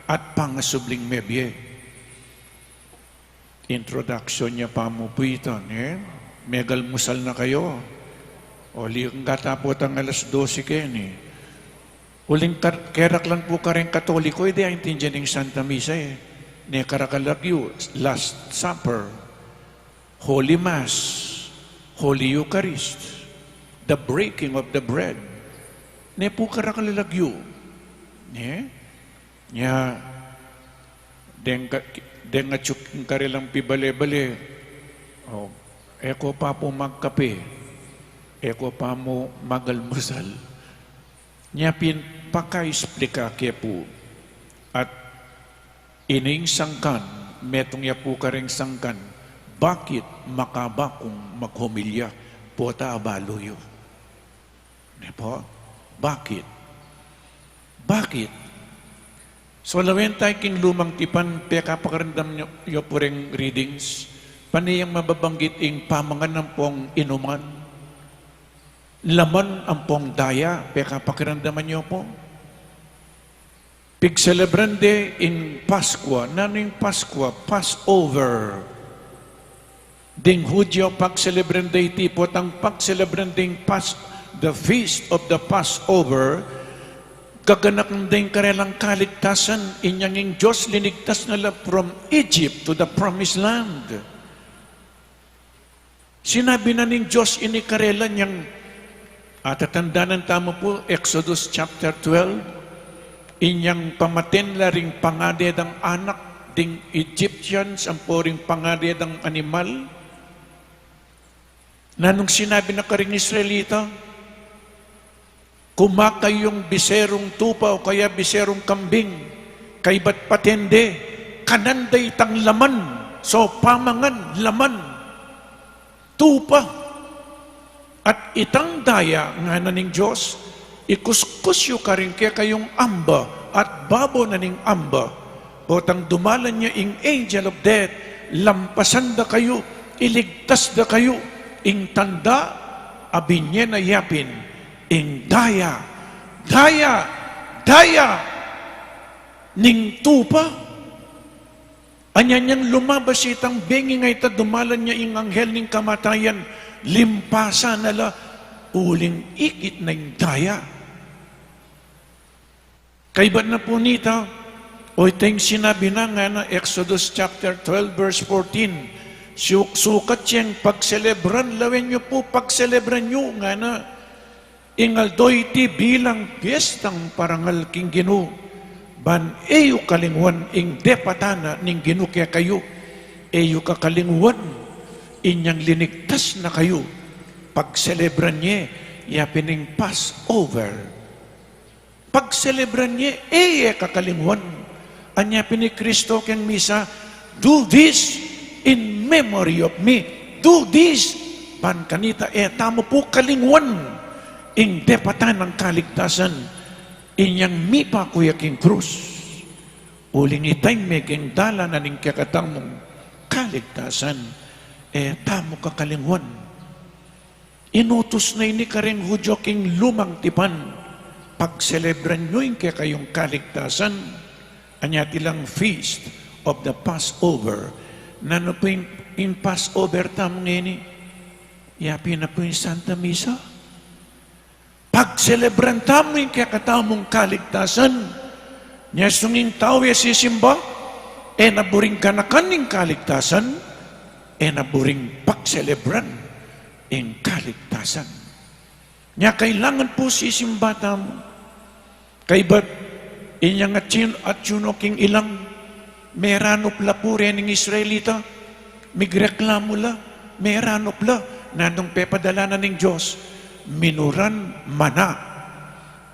at pangasubling mebie. Introduction ya pa mu pu ita, ne? Megalmusal na kayu. O, ligat na pu tang alas dose keni. Uling kar-, keraklan pu kareng Katoliko, e de aintindian ing Santa Misa, e. Ne karakal lagyu, Last Supper, Holy Mass, Holy Eucharist, the breaking of the bread. Ne pu karakal lagyu. Ne? Nya, deng ka-, deng atyu king karelang pibale-bale, o, e ko pa pu magkape, e ko pa mu magalmusal. Nya pin pakaisplika ke pu, at ining sangkan, metung ya pu kareng sangkan, bakit makaba kung maghomilya, pota abalu yu. Ne pu? Bakit? Bakit? So, lawen tayu king Lumang Tipan, pekapakiramdam yu, yu pu reng readings, pane yang mababanggit ing pamangan ampong inuman, laman ampong daya, pekapakiramdaman yu pu? Pigselebran de ing Paskua. Nanu ing Paskua? Passover. Ding Hudyo, pagselebran de iti, potang pagselebran ding Pas-, the feast of the Passover, gaganakan ding karelang kaligtasan, inyang ing Dios linigtas na la from Egypt to the promised land. Sinabi na ning Dios ini karela nyang, atatandanan tamu pu, Exodus chapter twelve, inyang pamaten la ring pangade dang anak ding Egyptians, ampo ring pangade dang animal. Nanung sinabi na karing Israelita, "Kuma kayung biserung tupa o kaya biserung kambing, kaybat paten de, kanan da itang laman, so pamangan, laman, tupa. At itang daya," ngana ning Dios, "ikuskus yu karing kekayung amba at babo na ning amba. Potang dumalan ya ing angel of death, lampasan da kayu, iligtas da kayu. Ing tanda a binye na yapin, ing daya, daya, daya ning tupa." Anya nyang lumabas itang bengi, ngeni ita dumalan ya ing anghel ning kamatayan, limpasan na la, uling ikit na ing daya. Kaybat na pu nita, o ita ing sinabi na, ngana, Exodus chapter twelve, verse fourteen, "Su-, sukat yang pagselebran, lawen yu pu, pagselebran yu," ngana, "ing aldo iti bilang piestang parangal king Ginu, ban e yu kalingwan ing depatan na ning Ginu kekayu, e yu kakalingwan inyang linigtas na kayu." Pagselebran ye, yapin ing Passover. Pagselebran ye, e ye kakalingwan. Anya pin ni Kristo keng misa, "Do this in memory of me." Do this, ban kanita e tamu pu kalingwan ing depatan nang kaligtasan, inyang mipaku ya king krus. Uling ita ing meging dalan na ning kekatamung kaligtasan, e tamu kakalingwan. Inutus na ini karing Judio king lumang tipan, "Pagselebran yu ing kekayung kaligtasan." Anya iti lang Feast of the Passover. Nanu pu ing, ing Passover tamu ngeni? Yapin na pu ing Santa Misa. Pagselebran tamu ing kekatamung kaligtasan. Nya sung ing tau e sisimba, e na buring ganakan ing kaligtasan, e na buring pagselebran ing kaligtasan. Nya kailangan pu sisimba tamu. Kaybat inyang atyu-, atyuno king ilang, meranup la pu rening Israelita, migreklamu la, meranup la, nanung pepadala na ning Dios, minuran mana,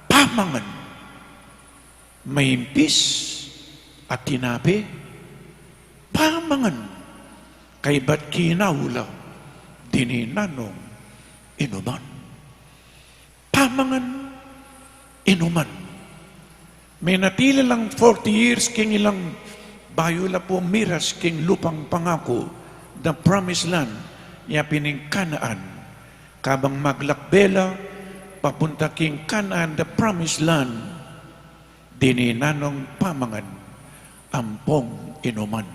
pamangan. Maimpis a tinape, pamangan, kaybat kinawu la, dininan nong inuman. Pamangan, inuman. Menatili lang forty years king ilang bayu la pu miras king lupang pangaku, the promised land, yapin ing Canaan. Kabang maglakbe la papunta king Canaan, the promised land, dininan nong pamangan ampong inuman.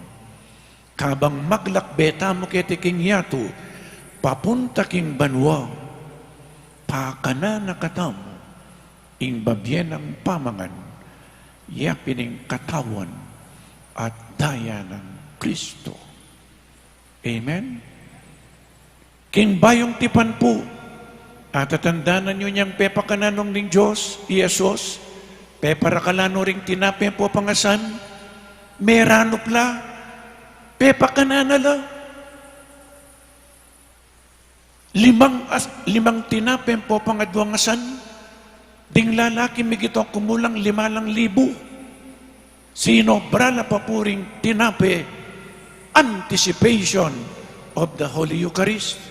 Kabang maglakbe tamu keti king yatu papunta king banua, pakanan na katamu ing babie nang pamangan, yapin ing katawan at daya nang Kristo. Amen? King bayung tipan pu, atatandanan yu nyang pepakanan nong ning Dios i Jesus, peparakalan no ring tinape ampong asan, meranup la, pepakanan na la. Limang as-, limang tinape ampong aduang asan, ding lalaki migit o kumulang lima lang libu. Sinobra la pa pu ring tinape, anticipation of the Holy Eucharist.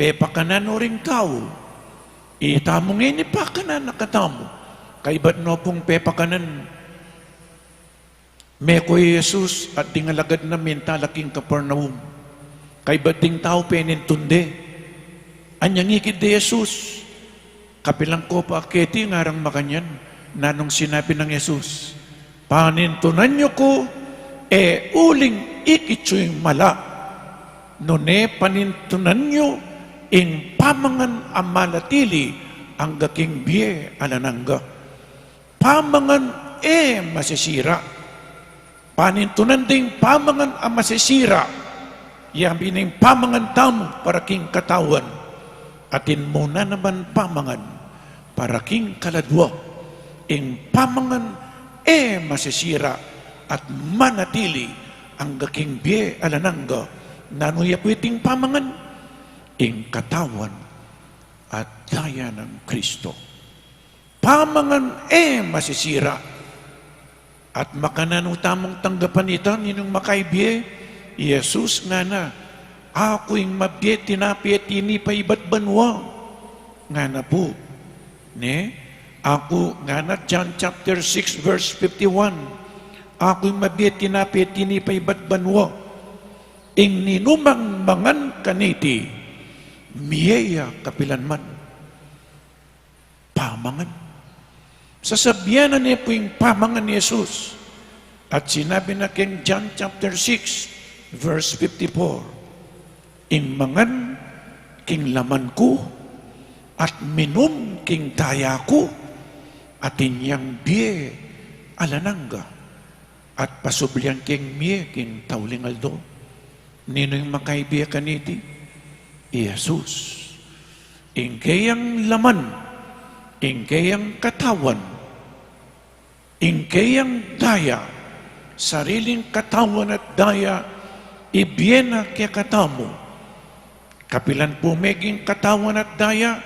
Pepakanan no ring tau. Itamu ngeni pakanan na katamu. Kaybat no pung pepakanan, meko i Jesus at ding alagad na, minta la king Capernaum. Kaybat ding tau penintun de. Anyang ikit de Jesus, "Kapilan ko pa keti ngarang makanyan?" Nanung sinabi nang Jesus, "Panintunan yu ku, e uling ikit yu ing mala, nune panintunan yu ing pamangan a malatili angga king bie alang angga." Pamangan e masisira. Panintunan ding pamangan a masisira. Yabi ning pamangan tamu para king katawan, atin mu na naman pamangan para king kaladua. Ing pamangan e masisira at manatili angga king bie alang angga. Nanu ya pu iting pamangan? Ing katawan at daya nang Kristo. Pamangan e masisira. At makananu tamung tanggapan ita? Ninung makaibie? I Jesus ngana, "Aku ing mabie tinape a tinipa ibat banua." Ngana pu, ne? Aku, ngana, John chapter six verse fifty-one, "Aku ing mabie tinape a tinipa ibat banua. Ing ninumang mangan kaniti, mie ya kapilanman." Pamangan. Sasabian na ne pu ing pamangan ni Jesus. At sinabi na king John chapter six, verse fifty-four, "Ing mangan king laman ku at minum king daya ku, atin yang bie alang angga, at pasublian keng mie king tauling aldo." Ninu ing makaibie kaniti? I Jesus. Ing keyang laman, ing keyang katawan, ing keyang daya, sariling katawan at daya, ibie na kekatamu. Kapilan pu meging katawan at daya?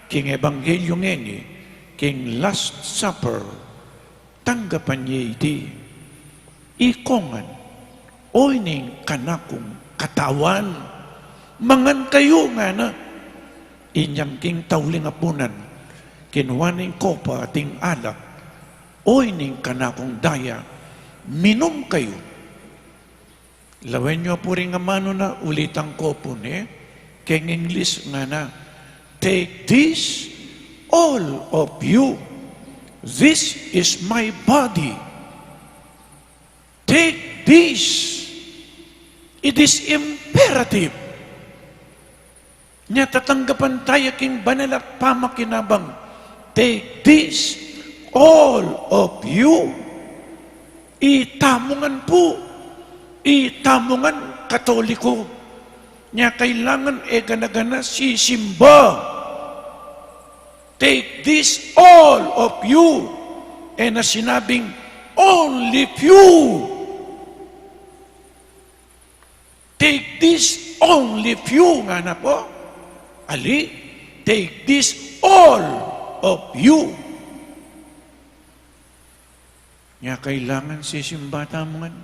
King ebanghelyo ngeni, king Last Supper, tanggapan ye iti. Iko ngan, "Oyni ing kanakung katawan, mangan kayu," ngana. Inyang king tauling apunan, kinua ne ing kopa at ing alak, "Oyni ing kanakung daya, minum kayu." Lawen yu pu ring amanu na, ulitan ku pu ne, keng English ngana, "Take this, all of you. This is my body." Take this. It is imperative. Nya tatanggapan taya king banal a pamakinabang. "Take this, all of you." Itamu ngan pu, itamu ngan Katoliko. Nya kailangan e gana-gana sisimba. "Take this, all of you." E na sinabing, "Only few." "Take this, only few," ngana pu. Ali, "Take this, all of you." Nya kailangan sisimba tamu ngan.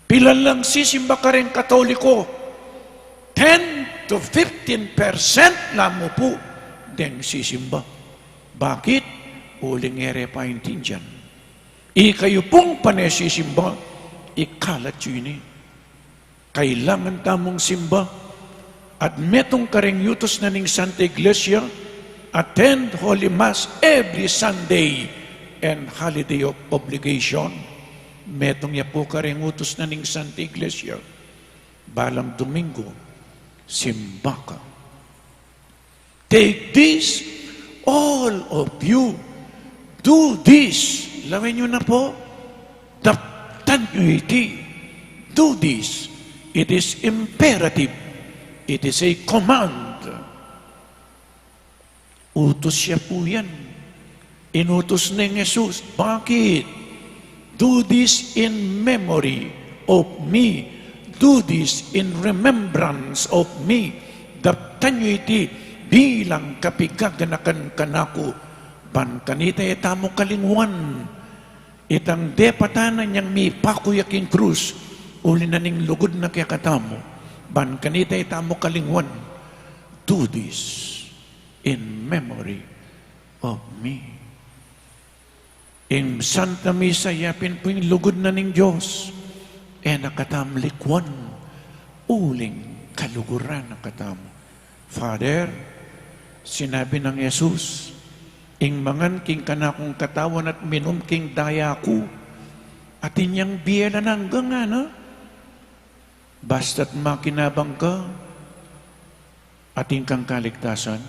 Pilan lang sisimba kareng Katoliko? Ten to fifteen percent la mu pu deng sisimba. Bakit? Uling e re paintindian. Ikayu pung pane sisimba, ikalat yu ini. Kailangan tamung simba. At metung kareng utus na ning Santa Iglesia, attend Holy Mass every Sunday and holiday of obligation. Metung ya pu kareng utus na ning Santa Iglesia. Balang Domingo, simba ka. "Take this, all of you. Do this." Lawen yu na pu. Daptan yu iti. Do this. It is imperative. It is a command. Utus ya pu yan. Inutus neng Jesus. Bakit? "Do this in memory of me. Do this in remembrance of me." Daptan yu iti bilang kapigaganakan kanaku. Ban kanita e tamu kalingwan itang depatan na niyang mipaku ya king krus, uli na ning lugud na kekatamu. Ban kanita e tamu kalingwan. "Do this in memory of me." Ing Santa Misa, ya pin pu ing lugud na ning Dios, e na katam likuan, uling kaluguran na katam. Father, sinabi nang Jesus, "Ing mangan king kanakung katawan at minum king daya ku, atin yang bie alang angga," ngana. Basta't makinabang ka, atin kang kaligtasan.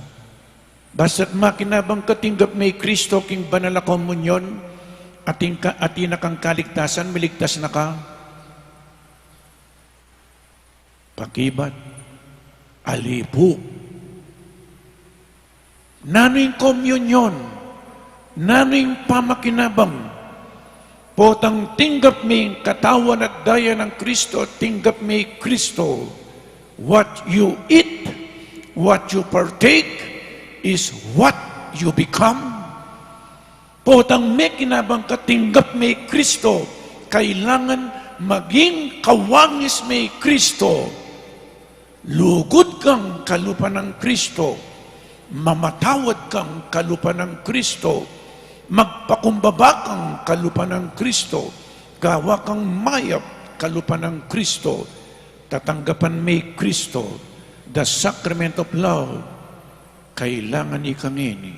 Basta't makinabang ka, tinggap me i Kristo king banal a komunyon, atin ka, atin na kang kaligtasan, miligtas na ka. Pakibat, ali pu. Nanu ing komunyon? Nanu ing pamakinabang? Potang tinggap me ing katawan at daya nang Kristo, tinggap me i Kristo. What you eat, what you partake, is what you become. Potang mekinabang ka, tinggap me i Kristo, kailangan maging kawangis me i Kristo. Lugud kang kalupa nang Kristo, mamatawad kang kalupa nang Kristo, magpakumbaba kang kalupa nang Kristo, gawa kang mayap kalupa nang Kristo, tatanggapan me i Kristo, the sacrament of love. Kailangan ikang ini,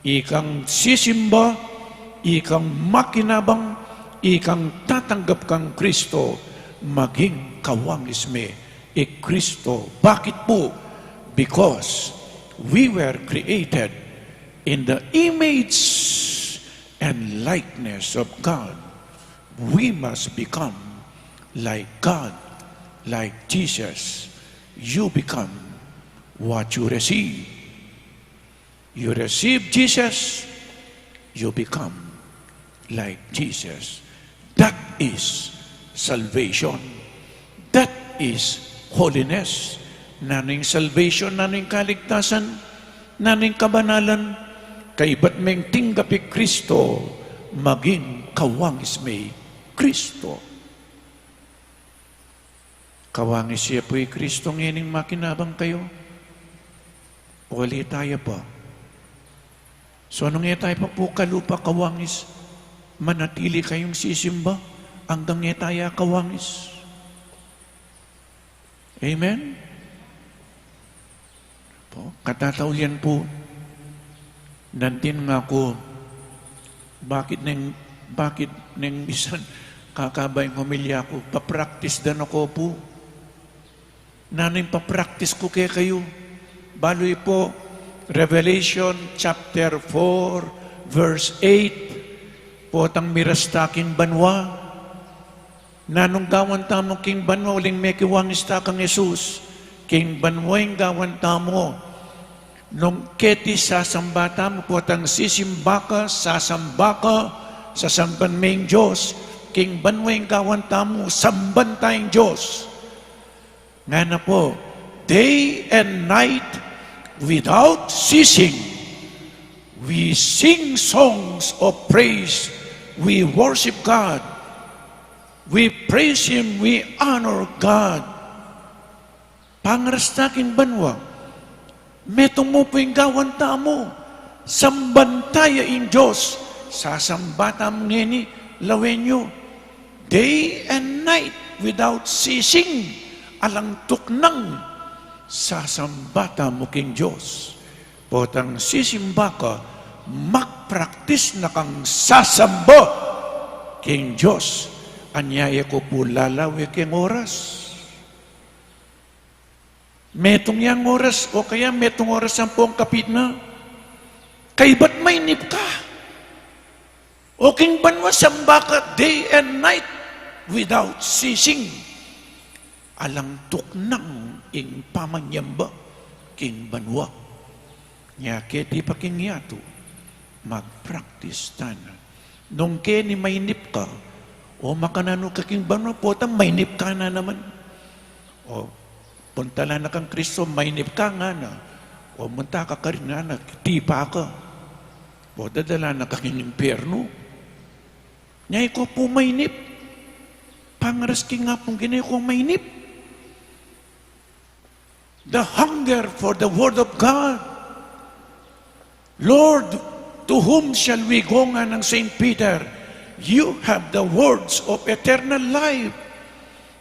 ikang sisimba, ikang makinabang, ikang tatanggap kang Kristo, maging kawangis me i Kristo. Bakit pu? Because we were created in the image and likeness of God. We must become like God, like Jesus. You become what you receive. You receive Jesus, you become like Jesus. That is salvation. That is holiness. Nanu ing salvation, nanu ing kaligtasan, nanu ing kabanalan? Kaibat meng tinggap i Kristo, maging kawangis me i Kristo. Kawangis ye pu i Kristo ngening makinabang kayu? O ali taya pa? So nung e taya pa pu kalupa kawangis, manatili kayung sisimba anggang e taya kawangis? Amen? Po, katataulian pu, nantin nga ku, bakit neng, bakit neng misan kakaba ing homilya ku, papraktis da na ku pu. Nanu ing papraktis ku kekayu? Balu yu pu, Revelation chapter four, verse eight, potang mirasta king banua. Nanung gawan tamu king banua uling mekiwangis ta kang Jesus? King banua ing gawan tamu. Nung keti sasamba tamu, potang sisimba ka, sasamba ka, sasamban me ing Dios. King banua ing gawan tamu, samban ta ing Dios. Ngana pu, day and night without ceasing, we sing songs of praise, we worship God. We praise Him, we honor God. Pangarasta king banua, metung mu pu ing gawan tamu, samban taya ing Dios, sasamba tamu ngeni, lawen yu, day and night without ceasing, alang tuknang, sasamba tamu king Dios. Potang sisimba ka, magpraktis na kang sasamba king Dios. Anya e ku pu lalawe king oras. Metung yang oras, o kaya metung oras ampong kapit na. Kaybat mainip ka. O king banua samba ka day and night without ceasing. Alang tuknang ing pamanyamba king banua. Nya keti pa king yatu, magpraktis tana. Nung keni mainip ka, o makananu ka king banua, potang mainip ka na naman. O, puntalan na kang Kristo, mainip ka ngana. O, munta ka karin ngana, tipa ka. O, dadalan na ka king impyernu. Nya e ku pu mainip. Pangaras king Apung Ginu, e ku mainip. The hunger for the word of God. Lord, to whom shall we go, nganang Saint Peter? You have the words of eternal life.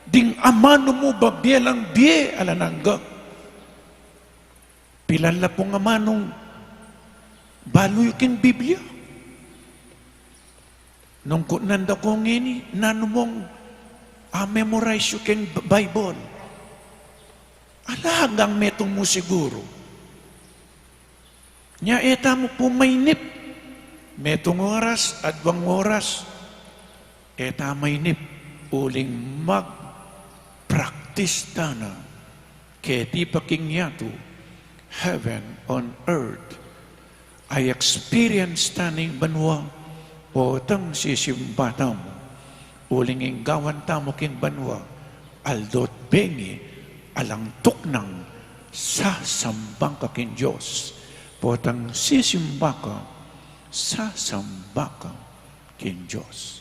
Ding amanu mu babie lang bie alang angga. Pilan la pung amanung balu yu king Biblia? Nung kutnan da ku ngeni, nanu mung a-memorize yu king B-, Bible? Ala, anggang metung mu siguru. Nya e tamu pu mainip. Metung oras, adwang oras, e ta mainip, uling magpraktis Artista na, keti pa king yatu, heaven on earth. Ay experience ta ning banua, potang sisimba tamu. Uling ing gawan tamu king banua, aldo't bengi, alang tuknang, sasamba ka king Dios. Potang sisimba ka, sasamba ka king Dios.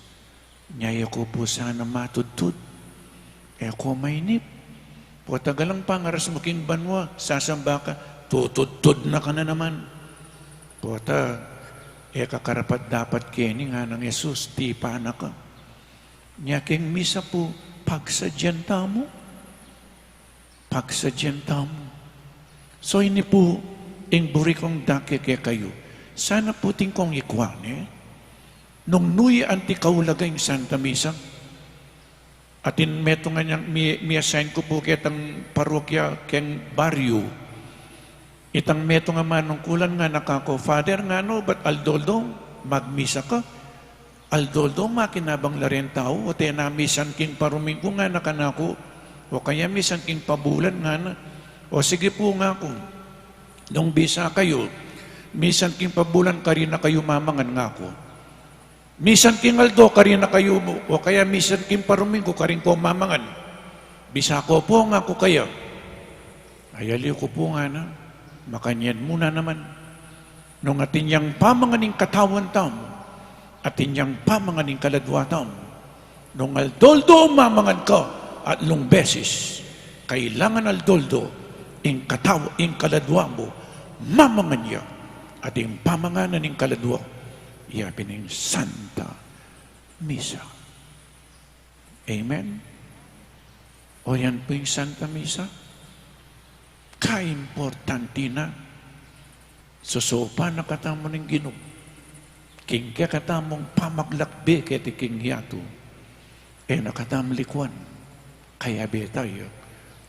Nya e ku pu sana matudtud, e ku mainip. Pota galang pangaras mu king banua, sasamba ka, tutudtud na ka na naman. Pota, e ka karapat-dapat keni, nganang Jesus, tipa na ka. Nya king misa pu, pagsadyan tamu. Pagsadyan tamu. So ini pu ing buri kung dake kekayu. Sana pu atin kung ikwan e. Nung nuy anti kaulaga ing Santa Misa. Atin metung a nyang mi, mi-assign ku pu ketang parokya keng baryu. Itang metung a manungkulan ngana kaku, "Father, nganu ba't aldo-aldo magmisa ka? Aldo-aldo makinabang la ring tau, o tena misan king paruminggu," ngana kanaku, "o kaya misan king pabulan," ngana. "O sige pu," ngaku. "Nung bisa kayu, misan king pabulan karin na kayu mamangan," ngaku. "Misan king aldo karin na kayu, o kaya misan king paruminggu karin ko mamangan. Bisa ko pu," ngaku kaya. "Ay, aliwa ku pu," ngana, "makanyan mu na naman. Nung atin yang pamangan ing katawan tamu, atin yang pamangan ing kaladua tamu. Nung aldo-aldo mamangan ka atlung beses, kailangan aldo-aldo ing kataw-, ing kaladua mu, mamangan ya, at ing pamanganan ning kaladua, ya pin ing Santa Misa." Amen? O yan pu ing Santa Misa. Kaimportante na. Susaupan na katamu ning Ginu king kekatamung pamaglakbe keti king yatu. E na katamu likuan. Kayabe taya,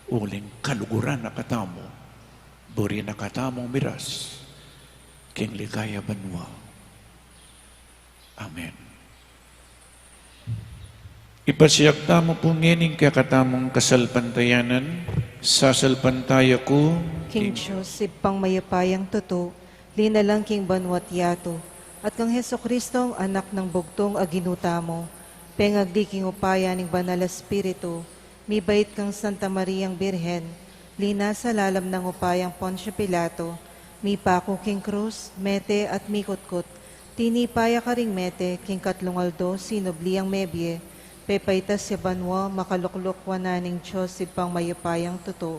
uling kaluguran na katamu. Buri na katamung miras king ligaya banua. Amen. Ipasiag tamu pu ngening kekatamung kasalpantayanan. Sasalpantaya ku king Dios, Ibpang mayupayang tutu, linalang king banua't yatu, at kang Jesucristo, Anak nang bugtung a Ginu tamu, pengagli king upaya ning Banal a Espiritu, mibait kang Santa Mariang Birhen, linasa lalam nang upayang Poncio Pilato, mipaku king krus, mete at mikutkut, tinipa ya karing mete, king katlung aldo sinubli yang mebie, pepaitas ya banua, makalukluk wanan ning Dios Ibpang mayupayang tutu.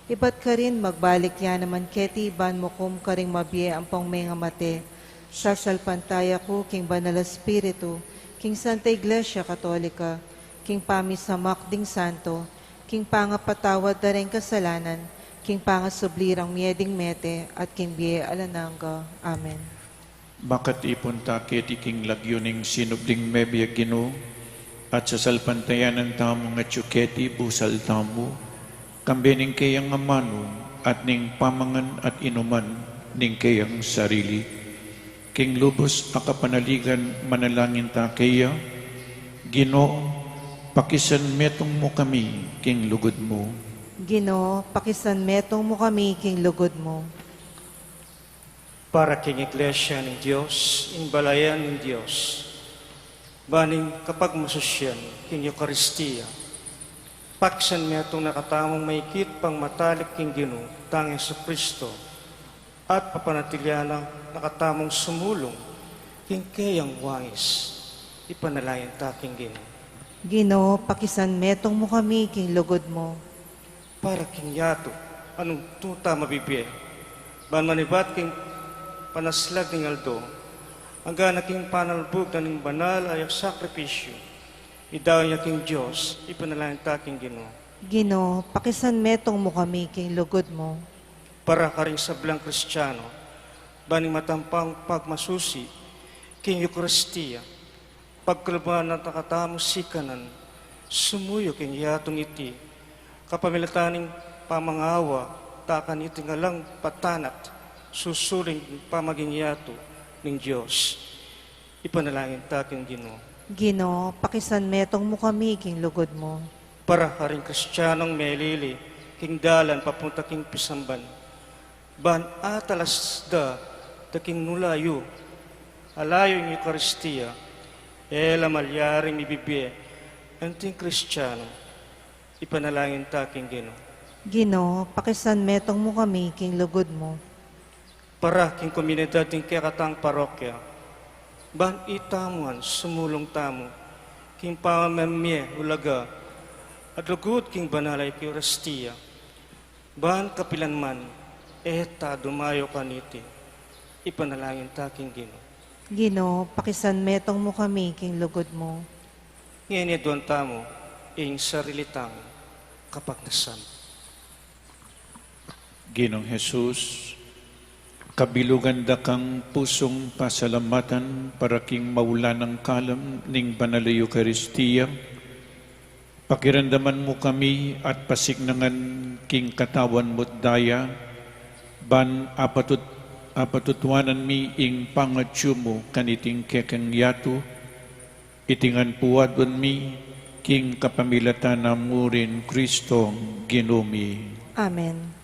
Ibat karin magbalik ya naman keti ban mukum karing mabie ampong mengamate. Sasalpantaya ku king Banal a Espiritu, king Santa Iglesia Katolika, king pamisamak ding santo, king pangapatawad da ring kasalanan, king pangasubli rang mie ding mete, at king bie alang angga. Amen. Makatipun ta keti king lagyu ning sinubling mebie, Ginu, at sasalpantayanan tamung atyu keti, busal tamu, kambe ning keyang amanu, at ning pamangan at inuman ning keyang sarili. King lubus a kapanaligan manalangin ta keya, Ginu, pakisanmetung mu kami king lugud mu. Ginu, pakisanmetung mu kami king lugud mu. Para king Iglesia ning Dios, ing balayan ning Dios, ban ing kapagmasusyan king Eukaristia, pakisanmetung na katamung maikit pang matalik king Ginu tang Jesucristo, at papanatilian na katamung sumulung king keyang wangis. Ipanalangin ta king Ginu. Ginu, pakisanmetung mu kami king lugud mu. Para king yatu, a nung tuta mabibie, ban manibat king panaslag ning aldo, angga na king panalbug na ning banal a sakripisyu, idaunan ya king Dios, ipanalangin ta king Ginu. Ginu, pakisanmetung mu kami king lugud mu. Para karing sablang Kristiano, ban ing matampang pagmasusi king Eukaristia, pagkaluban na katamung sikanan, sumuyu king yatung iti, kapamilatan ning pamangawa ta kaniting alang patanat, susuling pamaging yatu ning Dios. Ipanalangin ta king Ginu. Ginu, pakisanmetung mu kami king lugud mu. Para karing Kristianong melili king dalan papunta king pisamban, ban atalas da da king nulayu, alayu ing Eukaristia, e la malyaring mibibie anting Kristiano. Ipanalangin ta king Ginu. Ginu, pakisanmetung mu kami king lugud mu. Para king komunidad ning kekatang parokya, ban itamu ngan sumulung tamu king pamamie ulaga at lugud king banal a Eukaristia, ban kapilan man e ta dumayu kaniti. Ipanalangin ta king Ginu. Ginu, pakisanmetung mu kami king lugud mu. Ngeni aduan tamu ing sarili tang kapagnasan. Ginung Jesus, kabilugan da kang pusung pasalamatan para king maulan a kalam ning banal a Eukaristia. Pakiramdaman mu kami at pasiknangan king katawan mu't daya, ban apatut-, apatutuanan mi ing pangatyu mu kaniting kekang yatu, iti ngan pu aduan mi king kapamilatan nang Kristong Ginu mi. Amen.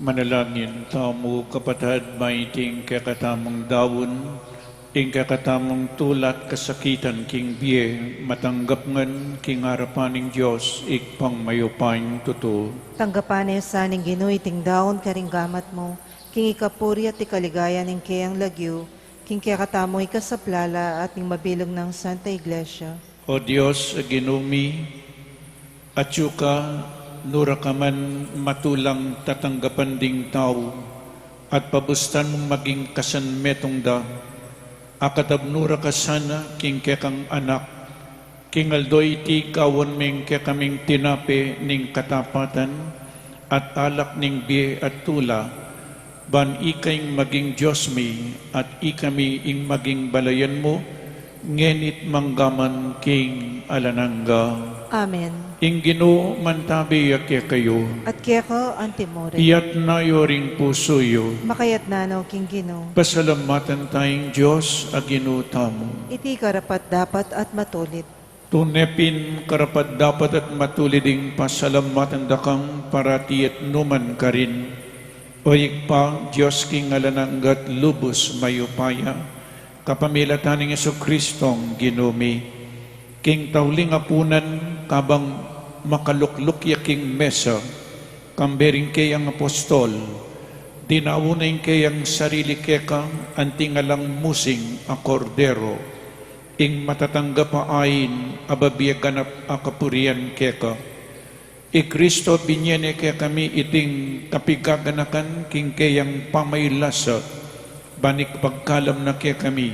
Manalangin tamu, kapatad, ba iting kekatamung daun, ing kekatamung tula't kasakitan king bie, matanggap ngan king arapan ning Dios, Ibpang mayupayang tutu. Tanggapan na sa ning Ginu iting daun karing gamat mu, king ikapuri at ikaligaya ning keyang lagyu, king kekatamung ikasaplala at ning mabilug nang Santa Iglesia. O Dios, a Ginu mi, atyu ka, nura ka man matulang tatanggapan ding tau, at pabustan mung maging kasanmetung da, akatabnu ra ka sana king kekang Anak, king aldo iti gawan meng kekaming tinape ning katapatan, at alak ning bie at tula, ban ika ing maging Dios mi, at ikami ing maging balayan mu, ngeni't manggaman king alang angga. Amen. Ing Ginu mantabi ya kekayu. At keka antimurin. Iyatas yu ring pusu yu. Makayatas na no king Ginu. Pasalamatan taya ing Dios a Ginu tamu. Iti karapat-dapat at matulid. Tune pin karapat-dapat at matulid ing pasalamatan da kang parati at nukarin man, O Ibpa, Dios king alang angga at lubus mayupaya, kapamilatan nang Jesucristong Ginu mi, king tauling apunan, kabang makalukluk ya king mesa, kambe ring keyang apostol, dinaun na ing keyang sarili keka, anting alang musing a Kordero, ing matatanggap a ain a babie ganap a kapurian keka. I Cristo, binie ne kekami iting kapigaganakan king keyang pamaylasa, ban ipagkalam na kekami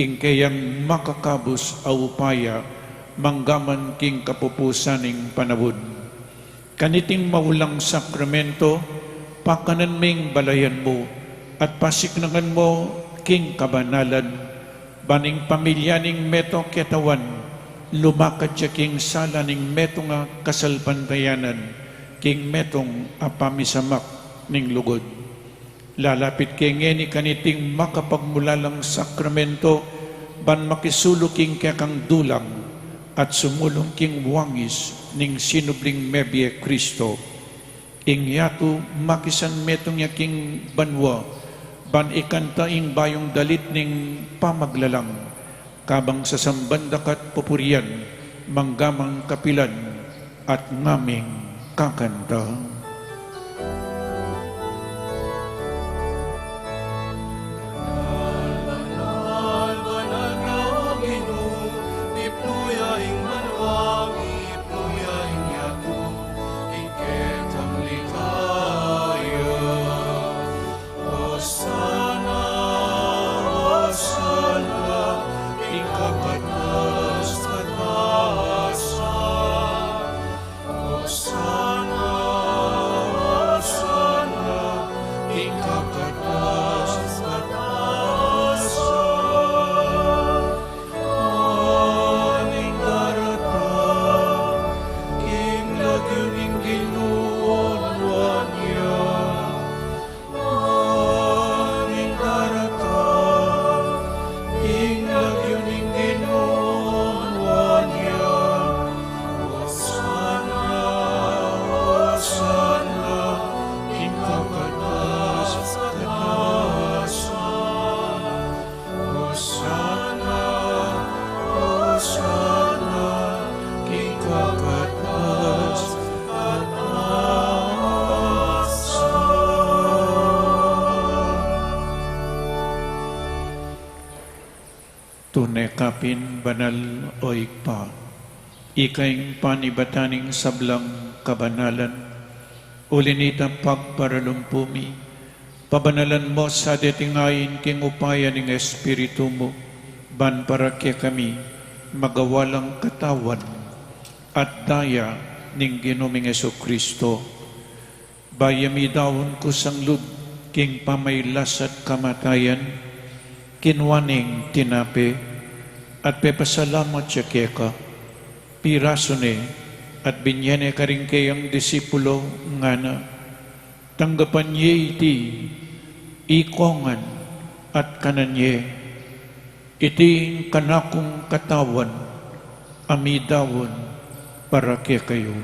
ing keyang makakabus a upaya, manggaman king kapupusan ning panaun. Kaniting maulang sakramento, pakanan ming balayan mu, at pasiknangan mu king kabanalan, ban ing pamilya ning metung a katawan, lumakad ya king sala ning metung a kasalpantayanan, king metung a pamisamak ning lugud. Lalapit ke ngeni kaniting makapagmulalang sakramento, ban makisulu king kekang dulang, at sumulung king wangis ning sinubling mebie Cristo. Ing yatu makisanmetung ya king banua, ban ikanta ing bayung dalit ning pamaglalang, kabang sasamban da ka at pupurian, manggaman kapilan at ngaming kakanta. Hosanna, Hosanna, king kakatas-katasan. Hosanna, Hosanna, king kakatas-katasan. Nanu ing daratang king lagyu ning Ginu, nuan ya. Nanu ing daratang king lagyu ning Ginu, nuan ya. Hosanna, Hosanna, king kakatas-katasan. Hosanna, Hosanna, king kakatas-katasan. Tune ka pin banal, o Ibpa. Ika ing panibatan ning sablang kabanalan. Uli nita, pagparalumpu mi, pabanalan mu sa deting ain king upaya ning Espiritu mu, ban para kekami magawa lang katawan at daya ning Ginu ming Jesucristo. Bayu ya midaun kusang lub king pamailas at kamatayan, kinua ne ing tinape, at pepasalamat ya keka, pirasu ne, at binie ne karing keyang disipulo, ngana: Tanggapan ye iti ikongan at kanan ye, iti ing kanakung katawan a midaun para kekayu.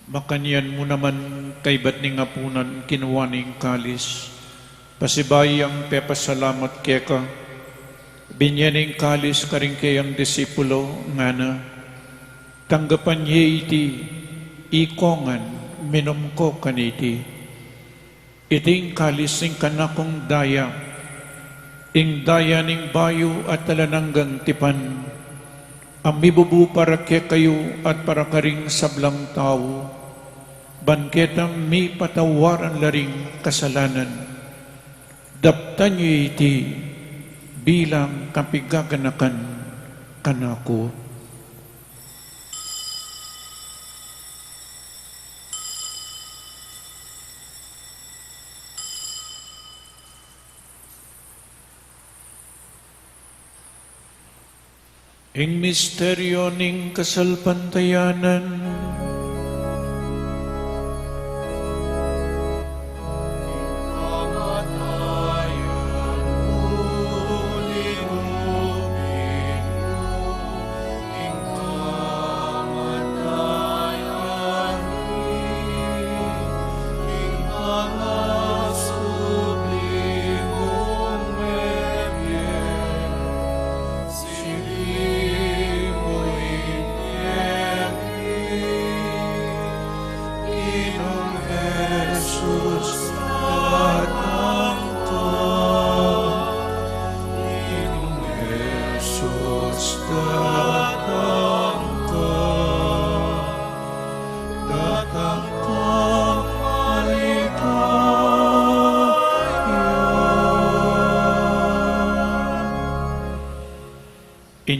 Makanyan mu naman kaybat ning apunan, kinua ne ing kalis, pasibayu yang pepasalamat keka, binie ne ing kalis karing keyang disipulo, ngana: Tanggapan ye iti ikongan, minum ko kaniti. Iti ing kalis ning kanakung daya, ing daya ning bayu at alang anggang tipan, a mibubu para kekayu at para karing sablang tau, ban ketang mipatawaran la ring kasalanan. Daptan ye iti bilang kapigaganakan kanaku. Ing misteryu ning kasalpantayanan.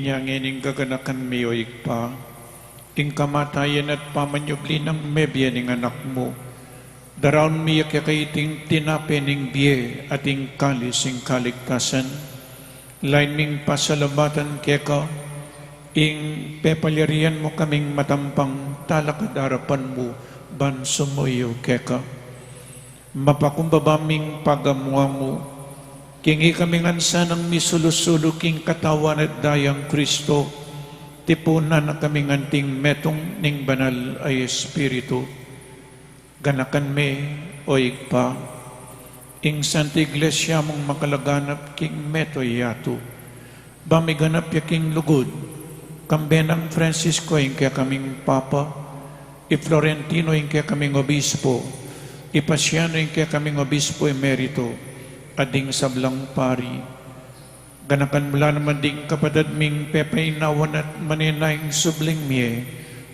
Inya ngening gaganakan mi, o Ibpa, ing kamatayan at pamanyubli nang mebie ning Anak mu, daraun mi ya keka iting tinape ning bie at ing kalis ning kaligtasan. Lain ming pasalamatan keka ing pepalyarian mu kaming matampang talakad arapan mu ban sumuyu keka. Mapakumbaba ming pagamu-amu king ikami ngan sanang misulu-sulu king Katawan at Dayang Kristo, tipunan na kaming anting metung ning Banal a Espiritu. Ganakan me, o Ibpa, ing Santa Iglesia mung makalaganap king mabilug a yatu, ba miganap ya king lugud, kambe nang Francisco ing kekaming Papa, i Florentino ing kekaming Obispo, i Pasiano ing kekaming Obispo Emerito, at ding sablang pari. Ganakan mu la naman ding kapatad ming pepainawan at manenaya ing subling mie,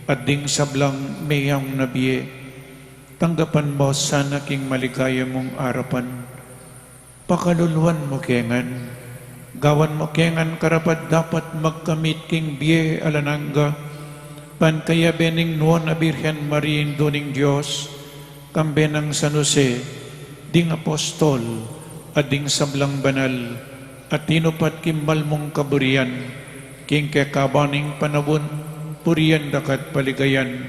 at ding sablang meyaun na bie. Tanggapan mu la sana king maligaya mung arapan. Pakaluluan mu ke ngan. Gawan mu ke ngan karapat-dapat magkamit king bie alang angga, ban kayabe ning Nuan a Birhen Maria, Indu ning Dios, kambe nang San Jose, ding apostol, at ding sablang banal a tinupat king mal mung kaburian, king kekaban ning panaun, purian da ka at paligayan,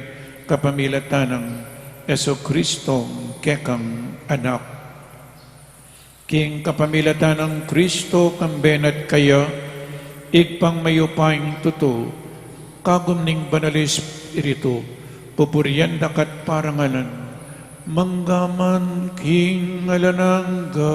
kapamilatan nang Jesucristo, kekang Anak. King kapamilatan nang Kristo, kambe na at kaya, Ibpang mayupayang tutu, kagum ning Banal a Espiritu, pupurian da ka at parangalan, mangga man king alang angga.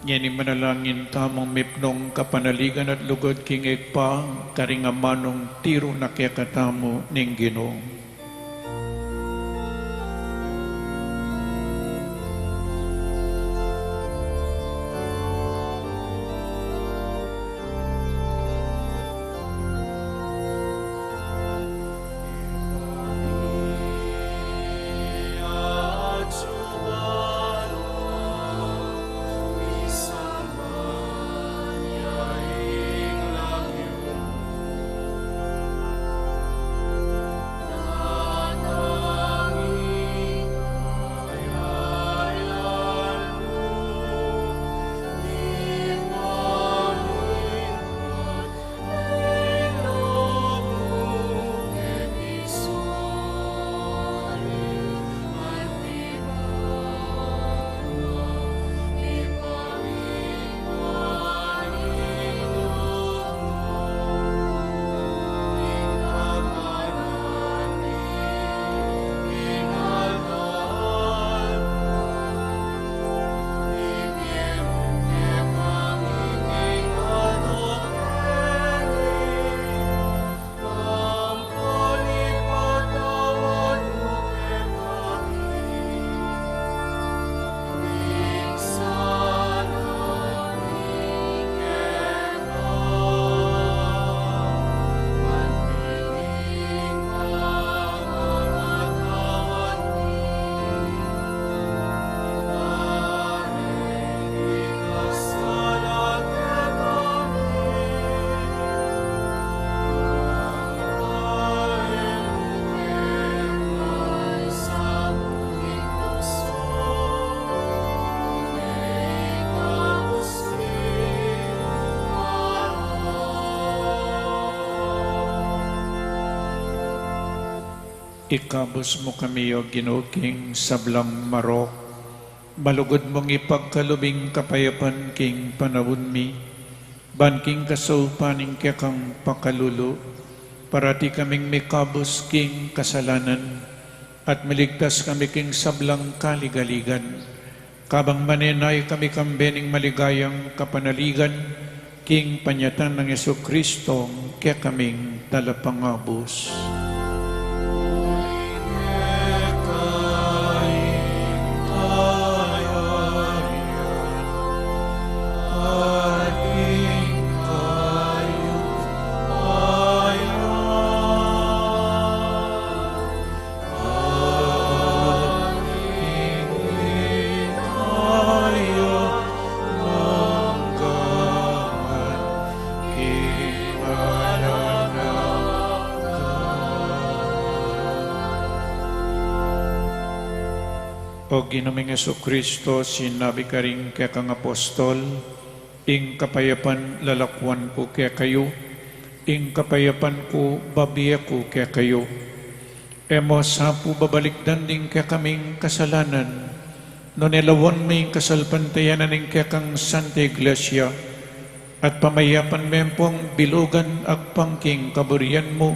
Ngeni manalangin tamung mipnung kapanaligan at lugud king Ibpa, karing amanung tiru na kekatamu ning Ginu. Ikabus mu kami, O Ginu, king sablang marok. Malugud mung ipagkalub ing kapayapan king panaun mi, ban king kasaupan ning kekang pakalulu, parati kaming mikabus king kasalanan, at miligtas kami king sablang kaligaligan. Kabang manenaya kami kambe ning maligayang kapanaligan, king panyatang nang Jesucristo, kekaming Talapangabus. O Ginu ming Jesucristo, sinabi karing kekang apostol, ing kapayapan lalakuan ku kekayu, ing kapayapan ku babie ku kekayu. E mu sa pu babalikdan ding kekaming kasalanan, nune lawan me ing kasalpantayanan ning kekang Santa Iglesia, at pamayapan me pung bilugan agpang king kaburian mu,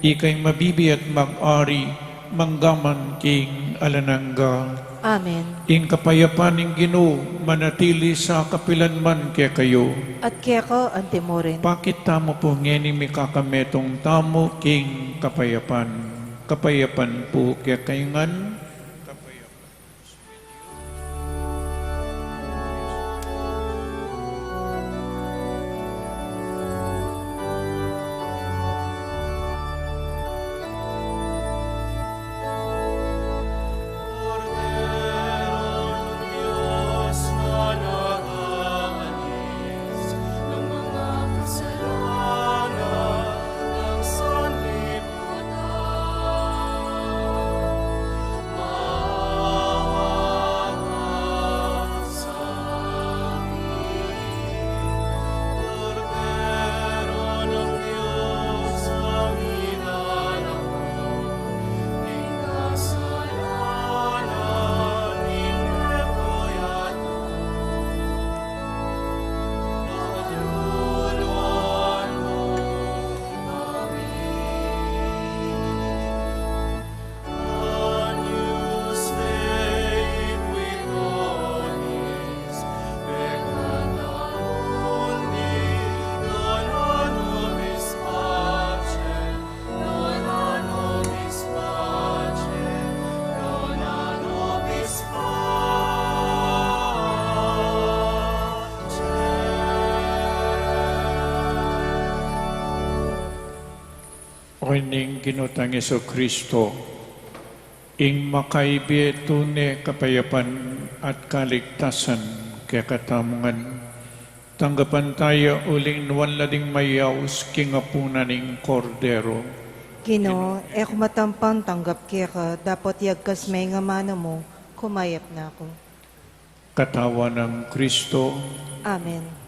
ika ing mabibie at mag-ari, mangga man king alang angga. Amen. Ing kapayapan ning Ginu, manatili sa kapilan man kekayu. At keka antimurin. Pakit tamu pu ngeni mikakametung tamu king kapayapan. Kapayapan pu kekayu ngan. O ning Ginu tang Jesucristo, ing makaibie tune kapayapan at kaligtasan kekatamu ngan, tanggapan taya uling nuan la ding mayaus king apunan ning Kordero. Ginu, e ku matampang tanggap keka, dapot yagkas me ing amanu mu, kumayap na ku. Katawan nang Kristo. Amen.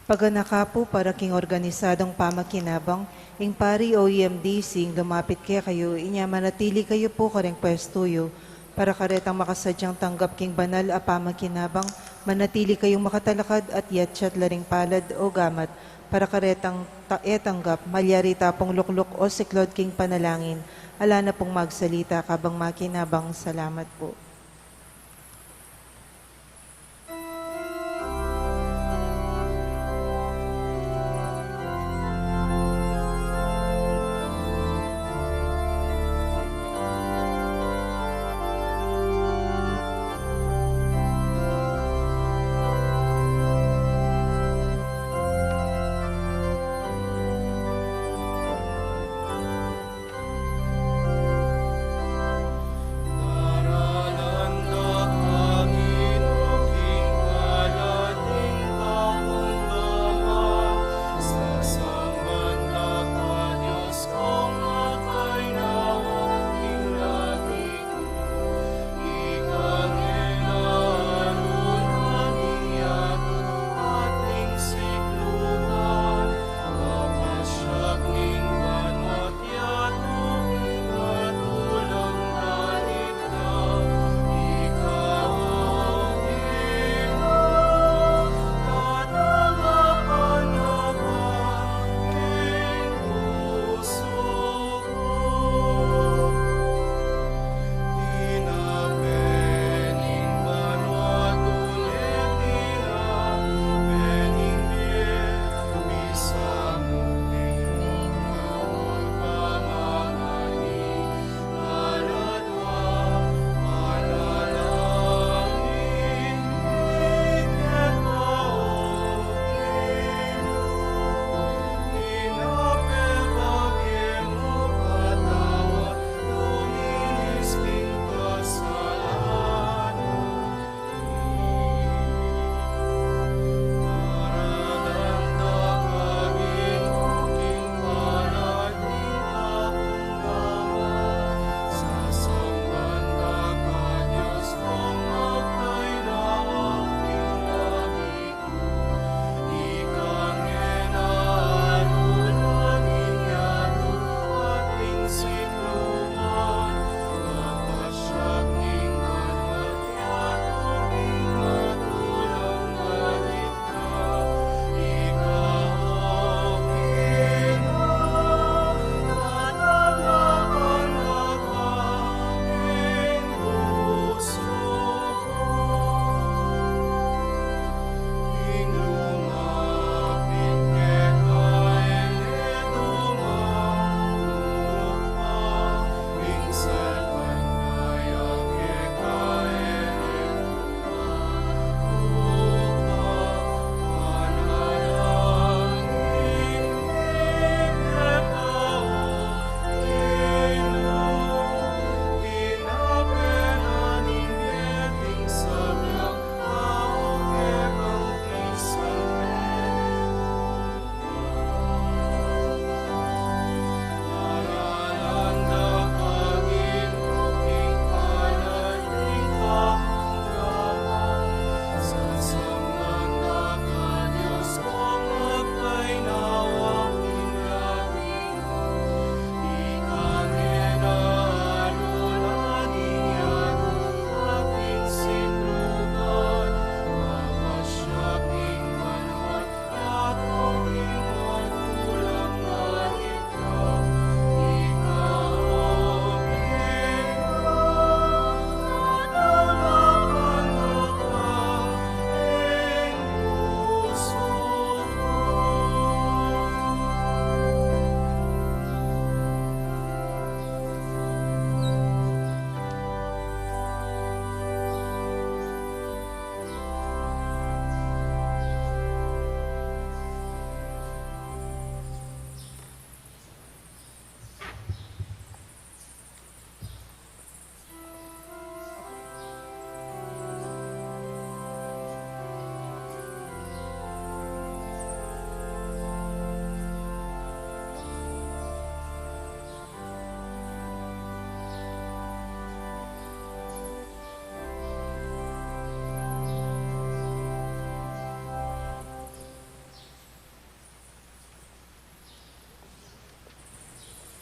Paganaka pu para king organisadong pamakinabang, ing pari o E M D C ing lumapit kekayu, inya manatili kayu pu karing pwestu yu, para karetang makasadyang tanggap king banal a pamakinabang, manatili kayung makatalakad at yatyat la ring palad o gamat, para karetang ta-, e tanggap, malyari ta pung lukluk o siklod king panalangin, ala na pung magsalita kabang makinabang. Salamat pu.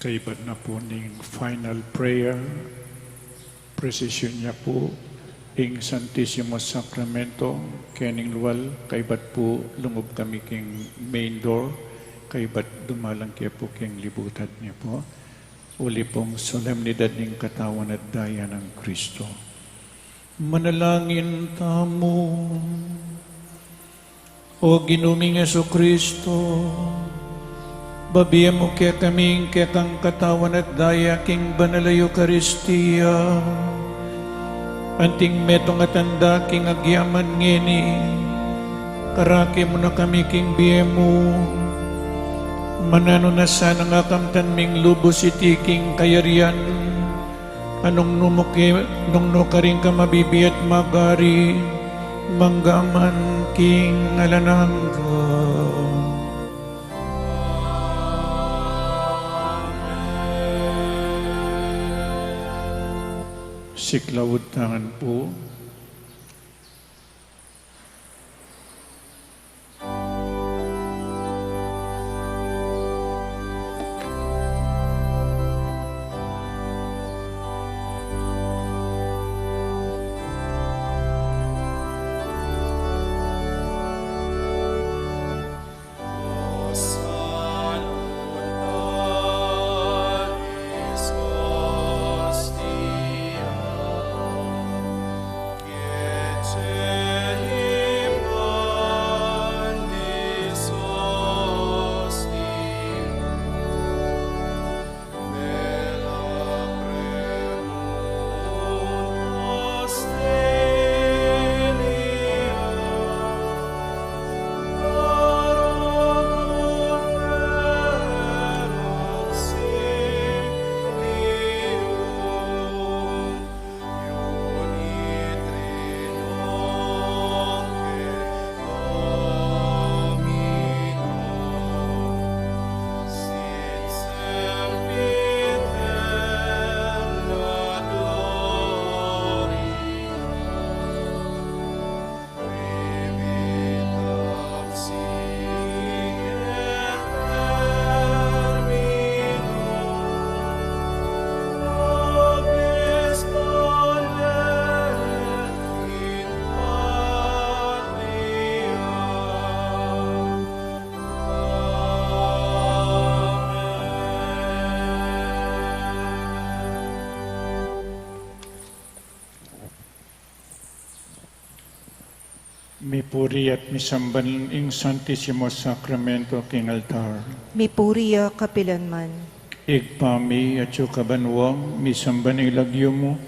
Kaibat na pu ning final prayer, procession nya pu ing Santisimo Sakramento kening lual, kaibat pu lungub kami king main door, kaibat dumalan ke pu king libutad nya pu. Uli pung solemnidad ning Katawan at Daya nang Kristo. Manalangin tamu. O Ginu ming Jesucristo, babie mu kekami ing kekang Katawan at Daya king Banal a Eukaristia. Anting metung a tanda king agyaman ngeni, karake mu na kami king bie mu. Mananu na sanang akamtan ming lubus iti king kayarian, a nung nu mu ke, nung nu karin ka mabibie at magari, mangga man king alang angga. Siklaud tamu pu. Mipuri at misamban ing Santisimo Sakramento king altar. Mipuri ya kapilanman. Ibpa mi, atsu ka banua, misamban ing lagyu mu,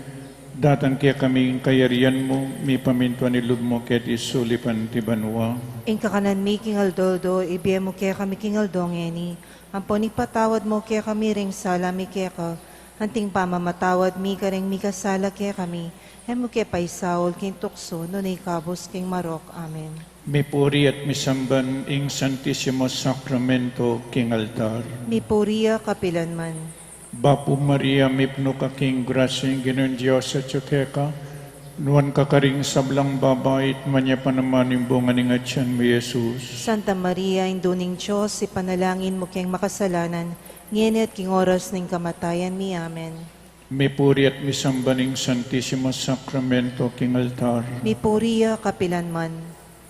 datang kekami ing kayarian mu, mipamintuan ing lub mu keti sulip anti banua. Ing kakanan mi king aldo-aldo, ibie mu kekami king aldo ngeni, ampon ipatawad mu kekami ring sala mi keka, anting pamamatawad mi karing mikasala kekami, e mu ke paisaul king tuksu, nune ikabus king marok. Amen. Mipuri at misamban ing Santisimo Sakramento king altar. Mipuri ya kapilanman. Bapu Maria, mipnu ka king grasya, ing Ginung Dios atsu keka, nuan ka karing sablang babai, at nuan ya pa naman ing bunga ning atian mu, Jesus. Santa Maria, Indu ning Dios, ipanalangin mu keng makasalanan, ngeni at king oras ning kamatayan mi. Amen. Mipuri at misamban ing Santisimo Sakramento king altar. Mipuri ya kapilanman.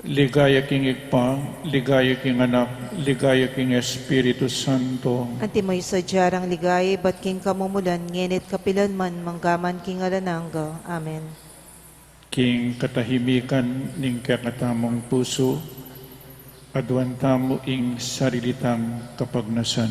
Ligaya king Ibpa, ligaya king Anak, ligaya king Espiritu Santo. Antimo ing sadya rang ligaya ibat king kamumulan, ngeni at kapilanman, manggaman king alang angga. Amen. King katahimikan ning kekatamung pusu, aduan tamu ing sarili tang kapagnasan.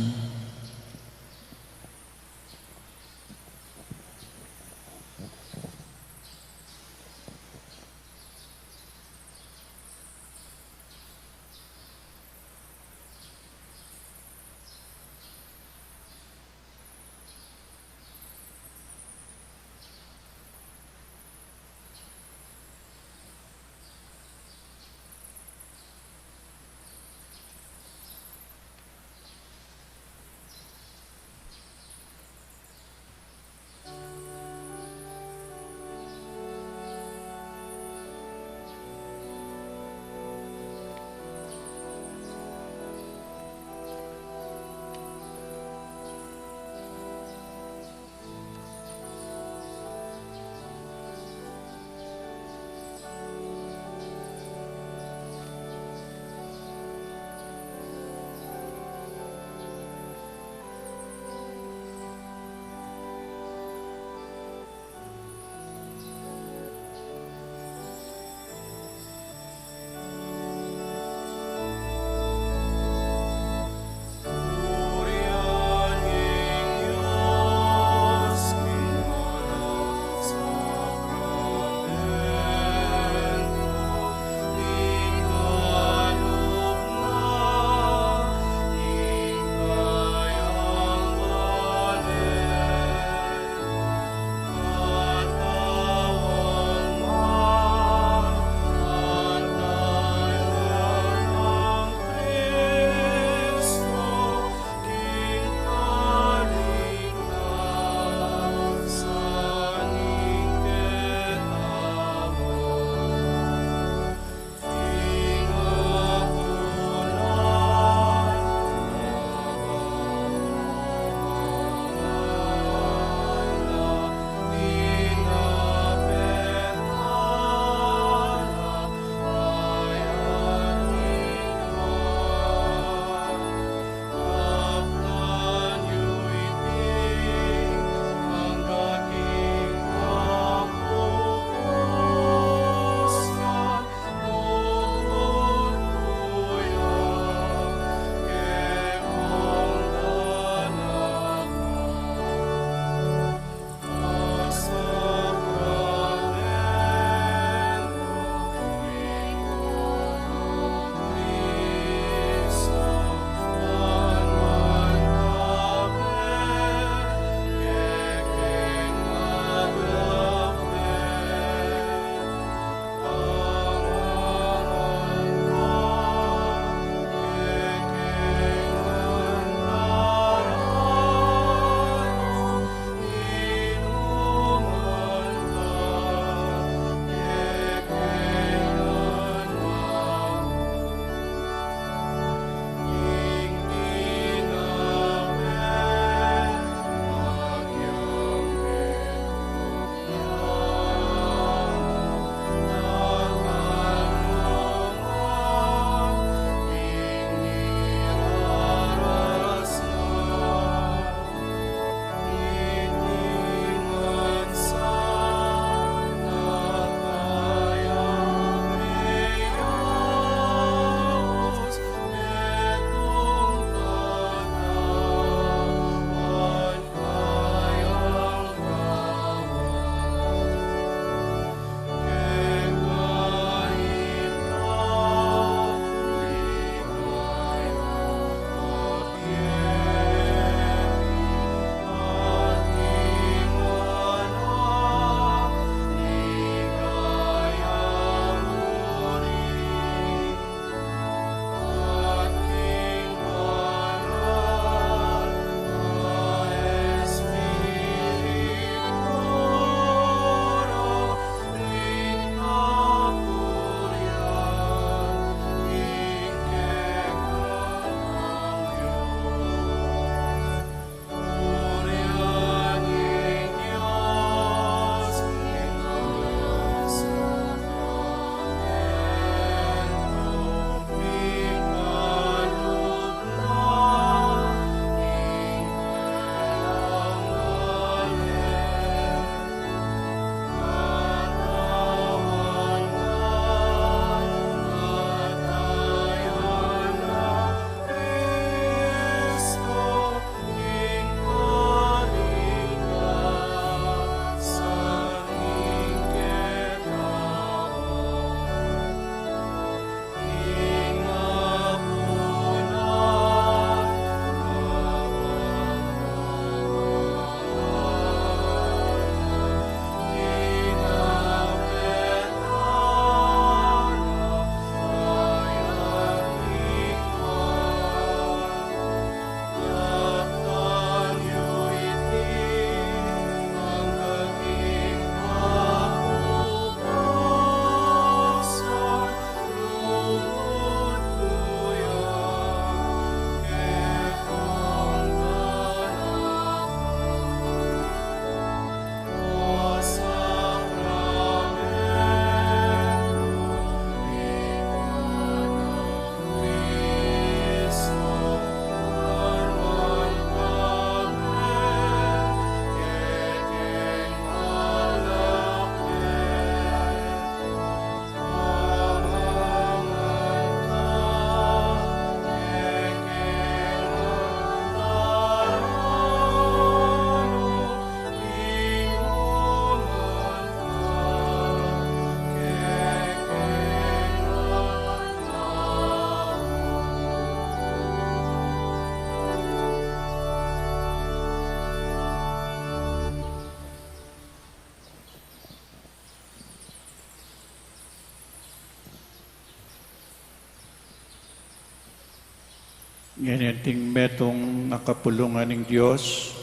Ngeni anting metung a kapulungan ning Dios,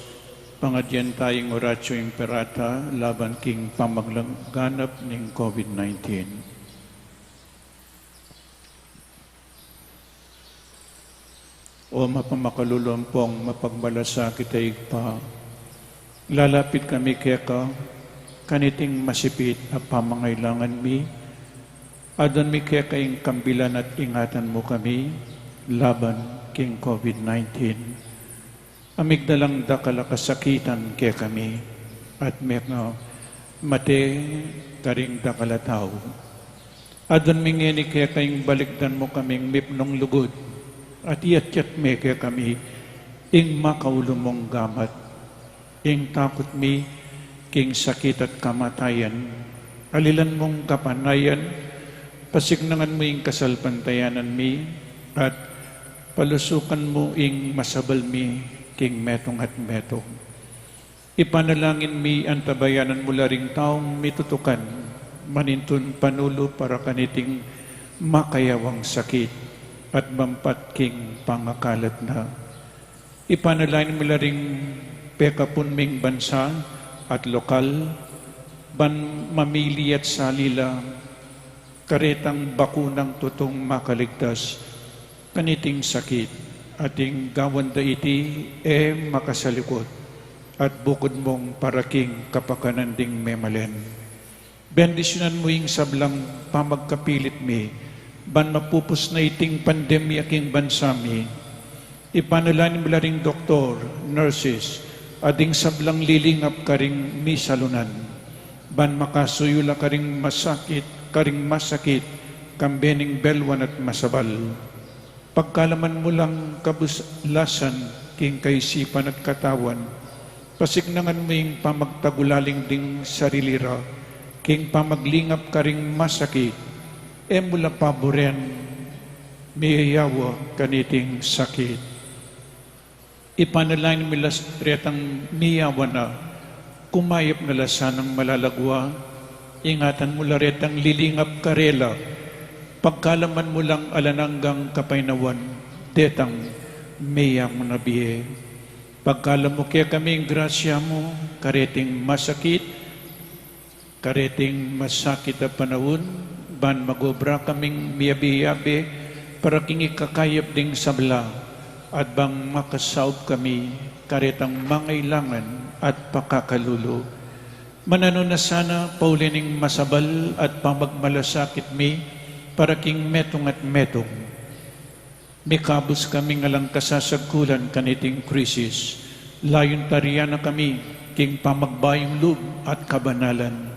pangadyan taya ing Oratio Imperata laban king pamaglaganap ning COVID nineteen. O mapamakalulu ampong mapagmalasakit a Ibpa, lalapit kami keka kaniting masipit a pamangailangan mi. Aduan mi keka ing kambilan at ingatan mu kami laban king COVID nineteen. A migdalang dakal a kasakitan kekami at mete karing dakal a tau. Aduan mi ngeni keka ing balikdan mu kaming mipnung lugud at iyatyat me kekami ing makaulu mung gamat. Ing takut mi king sakit at kamatayan, alilan mung kapanayan, pasignangan mu ing kasalpantayanan mi, at palusukan mu ing masabal mi king metung at metung. Ipanalangin mi antabayanan mu la ring taung mitutukan, manintun panulu para kaniting makayawang sakit at mampat king pangakalat na. Ipanalangin mi la ring pekapun ming bansa at lokal, ban mamili at sali la karetang bakunang tutung makaligtas kaniting sakit, at ing gawan da iti e makasalikut at bukud mung para king kapakanan ding memalen. Bendisyunan mu ing sablang pamagkapilit mi, ban mapupus na iting pandemya king bansa mi. Ipanalangin mi la ring doktor, nurses, at ding sablang lilingap karing misalunan, ban makasuyu la karing masakit, karing masakit, kambe ning belwan at masabal. Pagkalaman mu lang kabuslasan king kaisipan at katawan, pasignangan mu ing pamagtagulaling ding sarili ra king pamaglingap karing masakit. E mu la paburen miyayawa kaniting sakit. Ipanalangin mi la retang miyawa na, kumayap na la sanang malagwa. Ingatan mu la retang lilingap karela, pagkalaman mu lang alang anggang kapaynawan detang miyawa na bie. Pagkalam mu kekami ing grasya mu kareting masakit, kareting masakit a panaun, ban magobra kaming miyabe-yabe para king ikakayap ding sabla, at bang makasaup kami karetang mangailangan at pakakalulu. Mananu na sana pauli ning masabal at pamagmalasakit mi para king metung at metung. Mikabus kaming alang kasasagkulan kaniting krisis, layun tarian na kami king pamagbayung lub at kabanalan.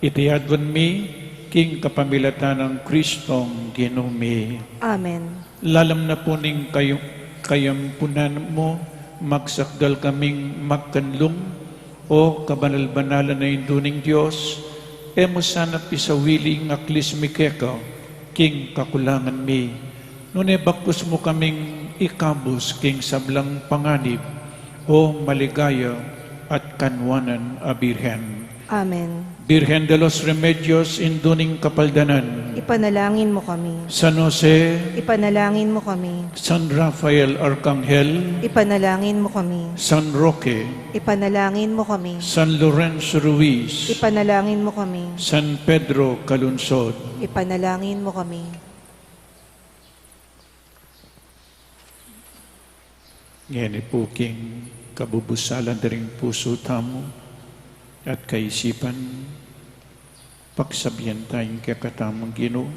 Iti aduan mi king kapamilatan nang Kristong Ginu mi. Amen. Lalam na pu ning kayu-, kayampunan mu, magsakdal kaming magkanlung, O kabanal-banalan a Indu ning Dios, e mu sana pisawili ing aklis mi keka king kakulangan mi, nune bakkus mu kaming ikabus king sablang panganib, O maligaya at kanwanan a Birhen. Amen. Birhen de los Remedios, Indu ning Kapaldanan, ipanalangin mu kami. San Jose, ipanalangin mu kami. San Rafael Arkanghel, ipanalangin mu kami. San Roque, ipanalangin mu kami. San Lorenzo Ruiz, ipanalangin mu kami. San Pedro Calungsod, ipanalangin mu kami. Ngeni pu king kabubusalan da ring pusu tamu at kaisipan, pagsabyan taya ing kekatamung Ginu.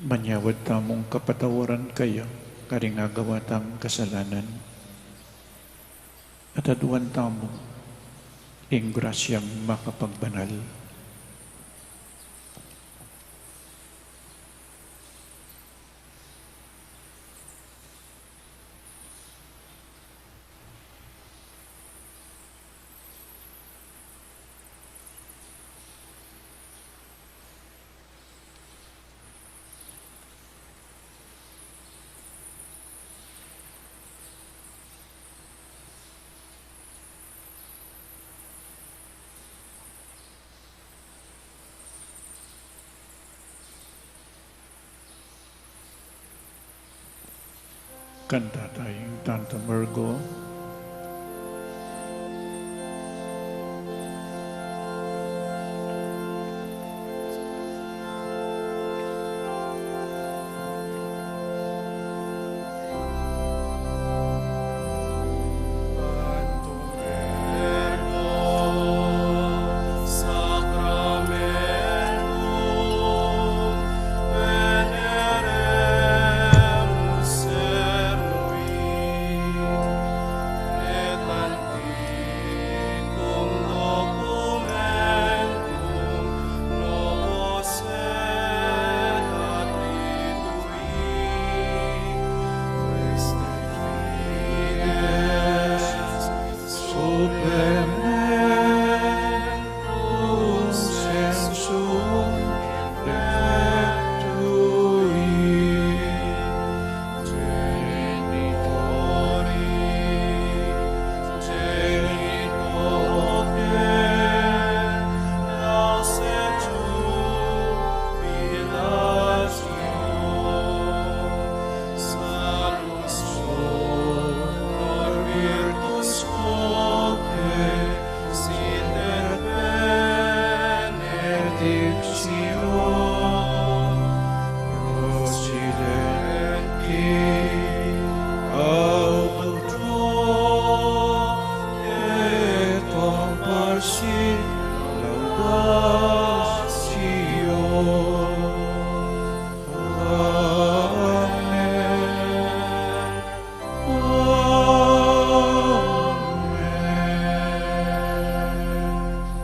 Manyawad tamung kapatawaran kaya karing agawa tang kasalanan, at aduan tamu ing grasyang makapagbanal. Kanta tayung Tantum Ergo.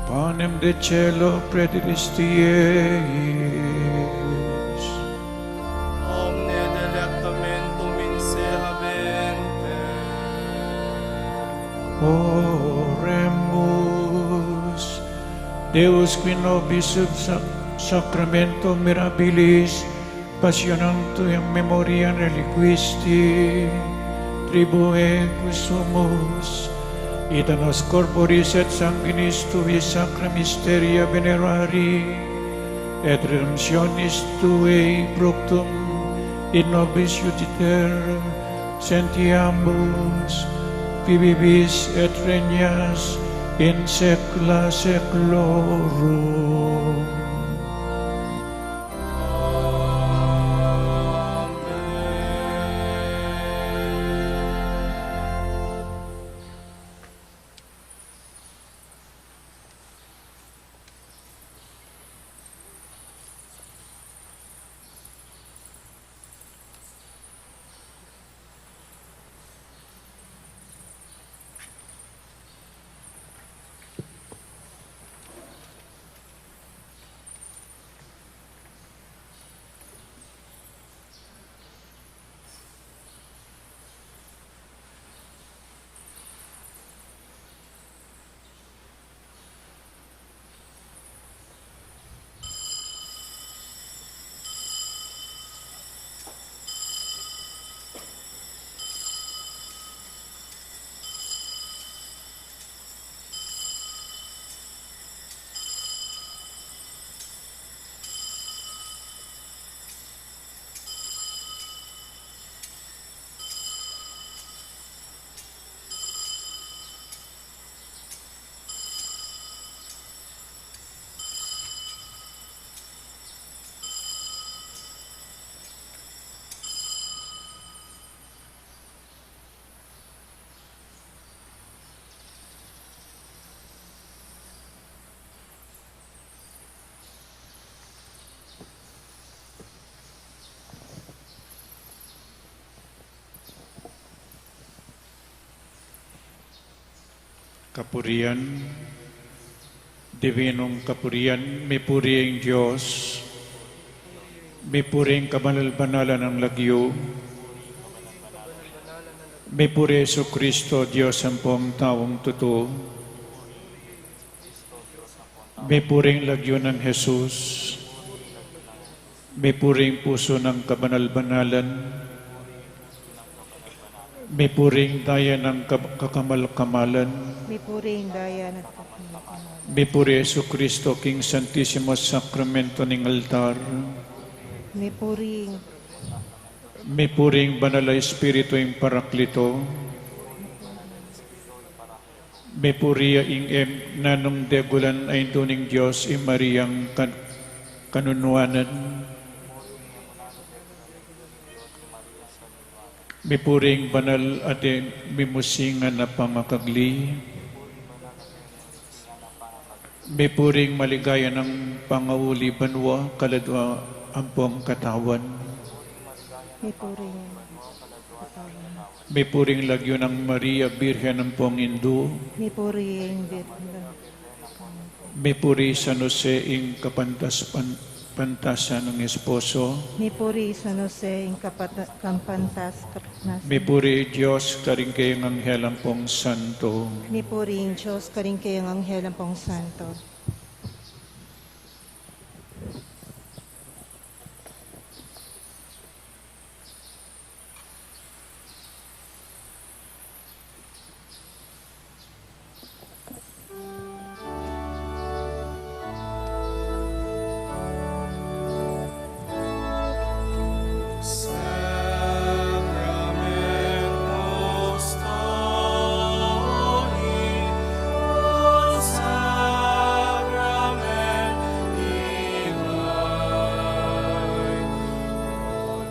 Panem de celo predilis tieis. Omne delectamentum in se habente. Oremus. Deus, qui nobis sub sac-, sacramentum mirabilis passionem tuam in memoriam reliquisti, tribueque sumus, ita nos corporis et sanguinis tuis sacra mysteria venerari, et redemptionis tuae fructum in nobis iuditer, sentiamus, qui vivis et regnas in saecula saeculorum. Kapurian, Divinong kapurian, mipuri ing Dios, mipuri ing kabanal-banalan nang lagyu, mipuri Jesucristo, Dios ampong taung tutu, mipuri ing lagyu nang Jesus, mipuri ing pusu nang kabanal-banalan, mipuri ing daya nang kab-, kakamal-kamalan, mipuri ing daya nang kakamal-kamalan, mipuri Jesucristo king Santisimo Sakramento ning altar, mipuri ing Mipuri ing Banal a Espiritu, ing Parakleto. Mipuri ya ing Eme, nanung degulan a Indu ning Dios, i Mariang kan-, kanunuanan. Mipuri ing banal at mimusingan a pangakagli. Mipuri ing maligaya nang pangauli banua, kaladua ampong katawan. Mipuri ing katawan. Mipuri ing lagyu nang Maria, Birhen ampong Indu. Mipuri ing Birhen. Mipuri San Jose, ing kapantas-, pan-, pantasan nang esposo. Mipuri San Jose, ing kapata-, kampantas, kapanasan. Mipuri Dios, karing kayang anghel ampong santo. Mipuri ing Dios, karing kayang anghel ampong santo.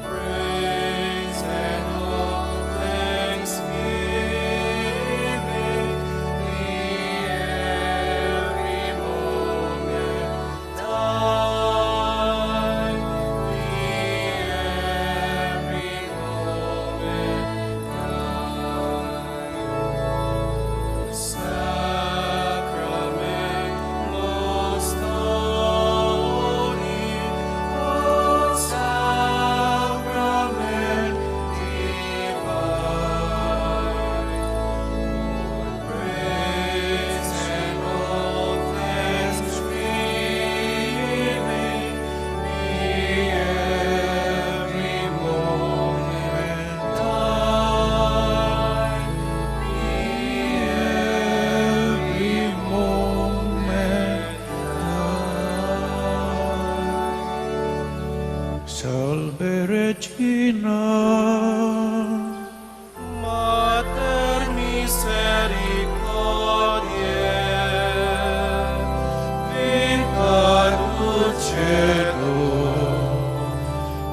Praise and all thanksgiving be every moment, thine be every moment, thine. Sacrament most holy, O sacrament divine, praise and all thanksgiving be every moment thine, be every moment thine. Salve Regina, Mater misericordiae, vindicatur caelum,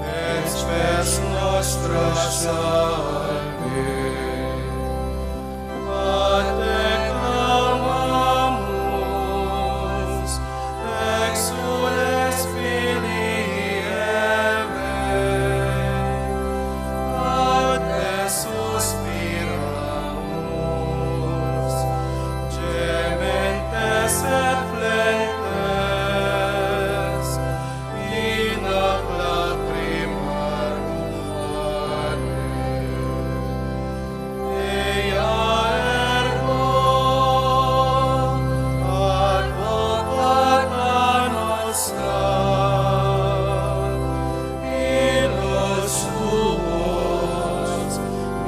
et spes nostra salve. A te clamamus, exsules filii Evae, a te suspiramus, gementes et flentes, in hac lacrimarum vale. Eia ergo advocata nostra, illos tuos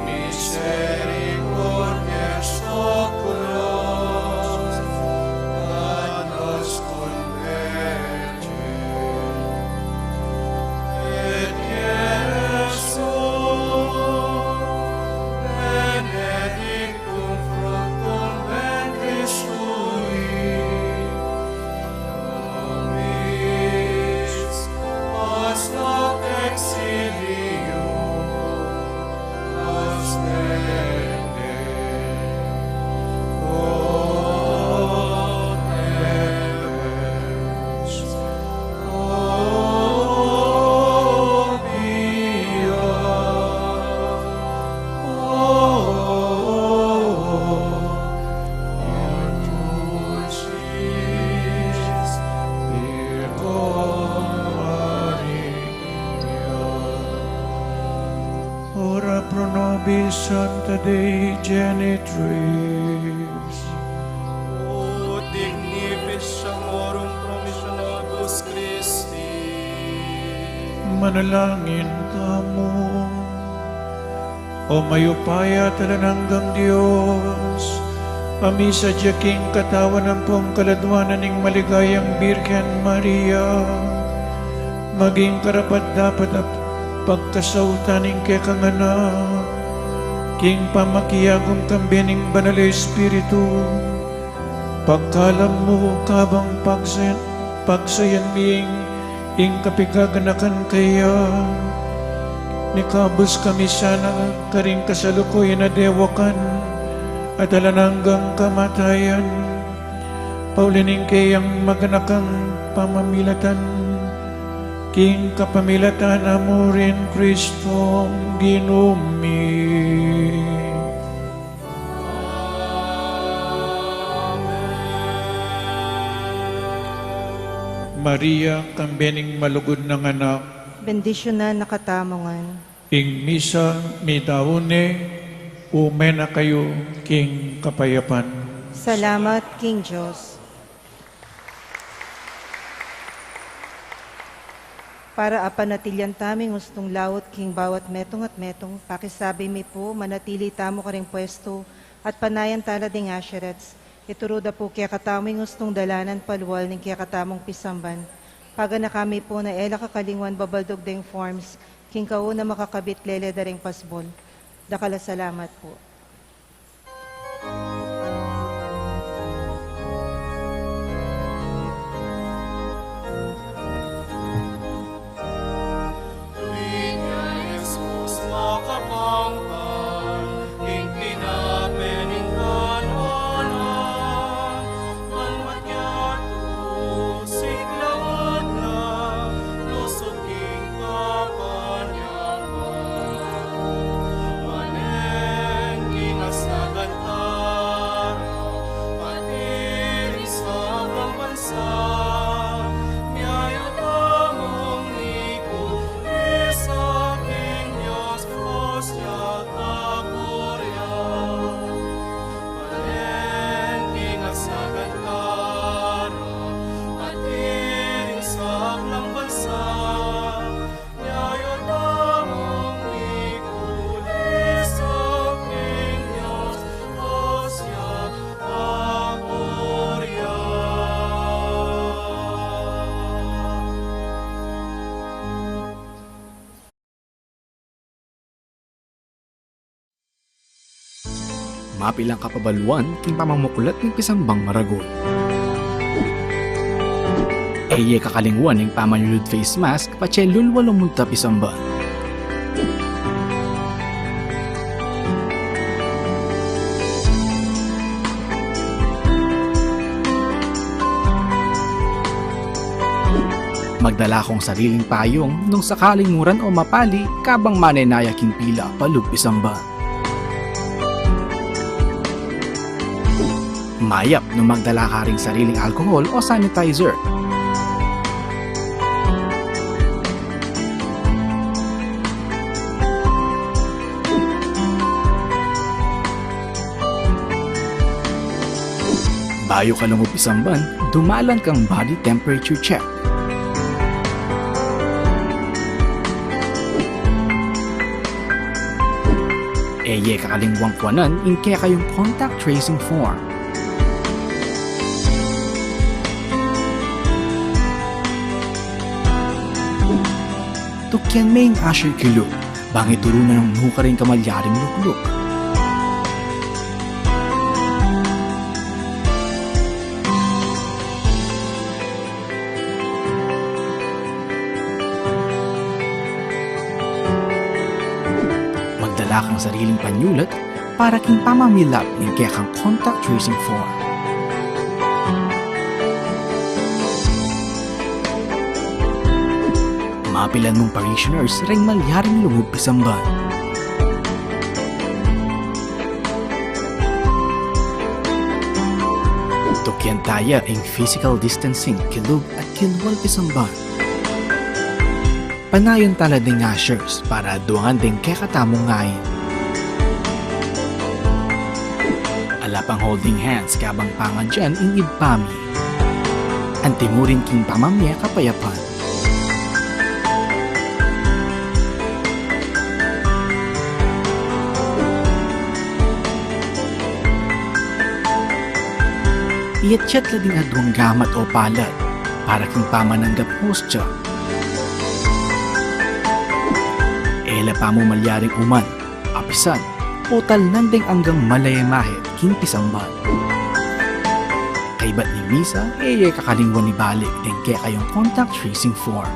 misericordiaes oculos, ad nos converge. Et Iesum benedictum, fructum ventris tui, nobis post hoc exilium ostende. Ora pro nobis sancta Dei Genitrix. Ut dignificamorum promissionibus Christi. Manalangin tamu. O mayupaya at alang anggang Dios, a misadya king katawan ampong kaladwanan ning maligayang Birhen Maria, maging karapat-dapat a Pagkasautan ning kekang Anak, king pamakiagum kambe ning Banal a Espiritu, pagkalam mu kabang pagsa-, pagsayan mi ing kapaganakan kaya, mikabus kami sana karing kasalukuyan a dewakan at alang anggang kamatayan. Pauli ning kayang maganakang pamamilatan, king kapamilatan na mu rin Kristong Ginu mi. Maria, kambe ning malugud nang anak. Bendisyunan na katamu ngan. Ing misa midaun ne, ume na kayu king kapayapan. Salamat king Dios. Para apanatilian taming ustung laut king bawat metung at metung, pakisabi mi pu, manatili tamu karing pwestu at panayan tala ding usherettes. Ituru da pu kekatamu ing ustung dalanan palual ning kekatamung pisamban. Paganakan mi pu na e la kakalingwan babaldug deng forms king kauna makakabit lele da ring pasbul. Dakal a salamat pu. Tuwid ya Jesus makapangpang, king pinape ning kanwanan, ban matyatu siklang na, lusot king kapanyapan. Manen king asagan tara, pati ring sablang bansa, miyayuta mung mikulis a king Dios, Dios ya kapurian. Manen king asagan tara, pati ring sablang bansa, miyayuta mung mikulis a king Dios, Dios ya kapurian. Mapilang kapabaluan king pamamuklat ning pisambang maragul. E ye kakalingwan ing pamanyulud face mask patse lulwa lumunta pisamban. Magdala kong sariling payung nung sakaling muran o mapali kabang manenaya king pila palub pisamban. Mayap nung magdala ka ring sariling alcohol o sanitizer. Bayu ka lungub pisamban, dumalan kang body temperature check. E ye kakalingwang kuanan ing kekayung contact tracing form. Tukian me ing usher kilub, bang ituru na nung nukarin kamalyaring lukluk. Magdala kang sariling panyulat para king pamamilap ning kekang contact tracing form. Mapilan mung parishioners reng malyaring lungub pisamban. Tukian taya ing physical distancing kilub at kilwal pisamban. Panayan tala ding ushers para aduangan ding kekatamung ngain. Ala pang holding hands kabang pangadyan ing Ibpa mi. Antimurin king pamamie kapayapan. Iyatyat la ding aduang gamat o palad para king pamananggap hostya. E la pamu malyaring uman, apisan, o talnan deng anggang malemahe king pisamban. Kaybat ning misa, e ye kakalingwan ibalik deng kekayung contact tracing form.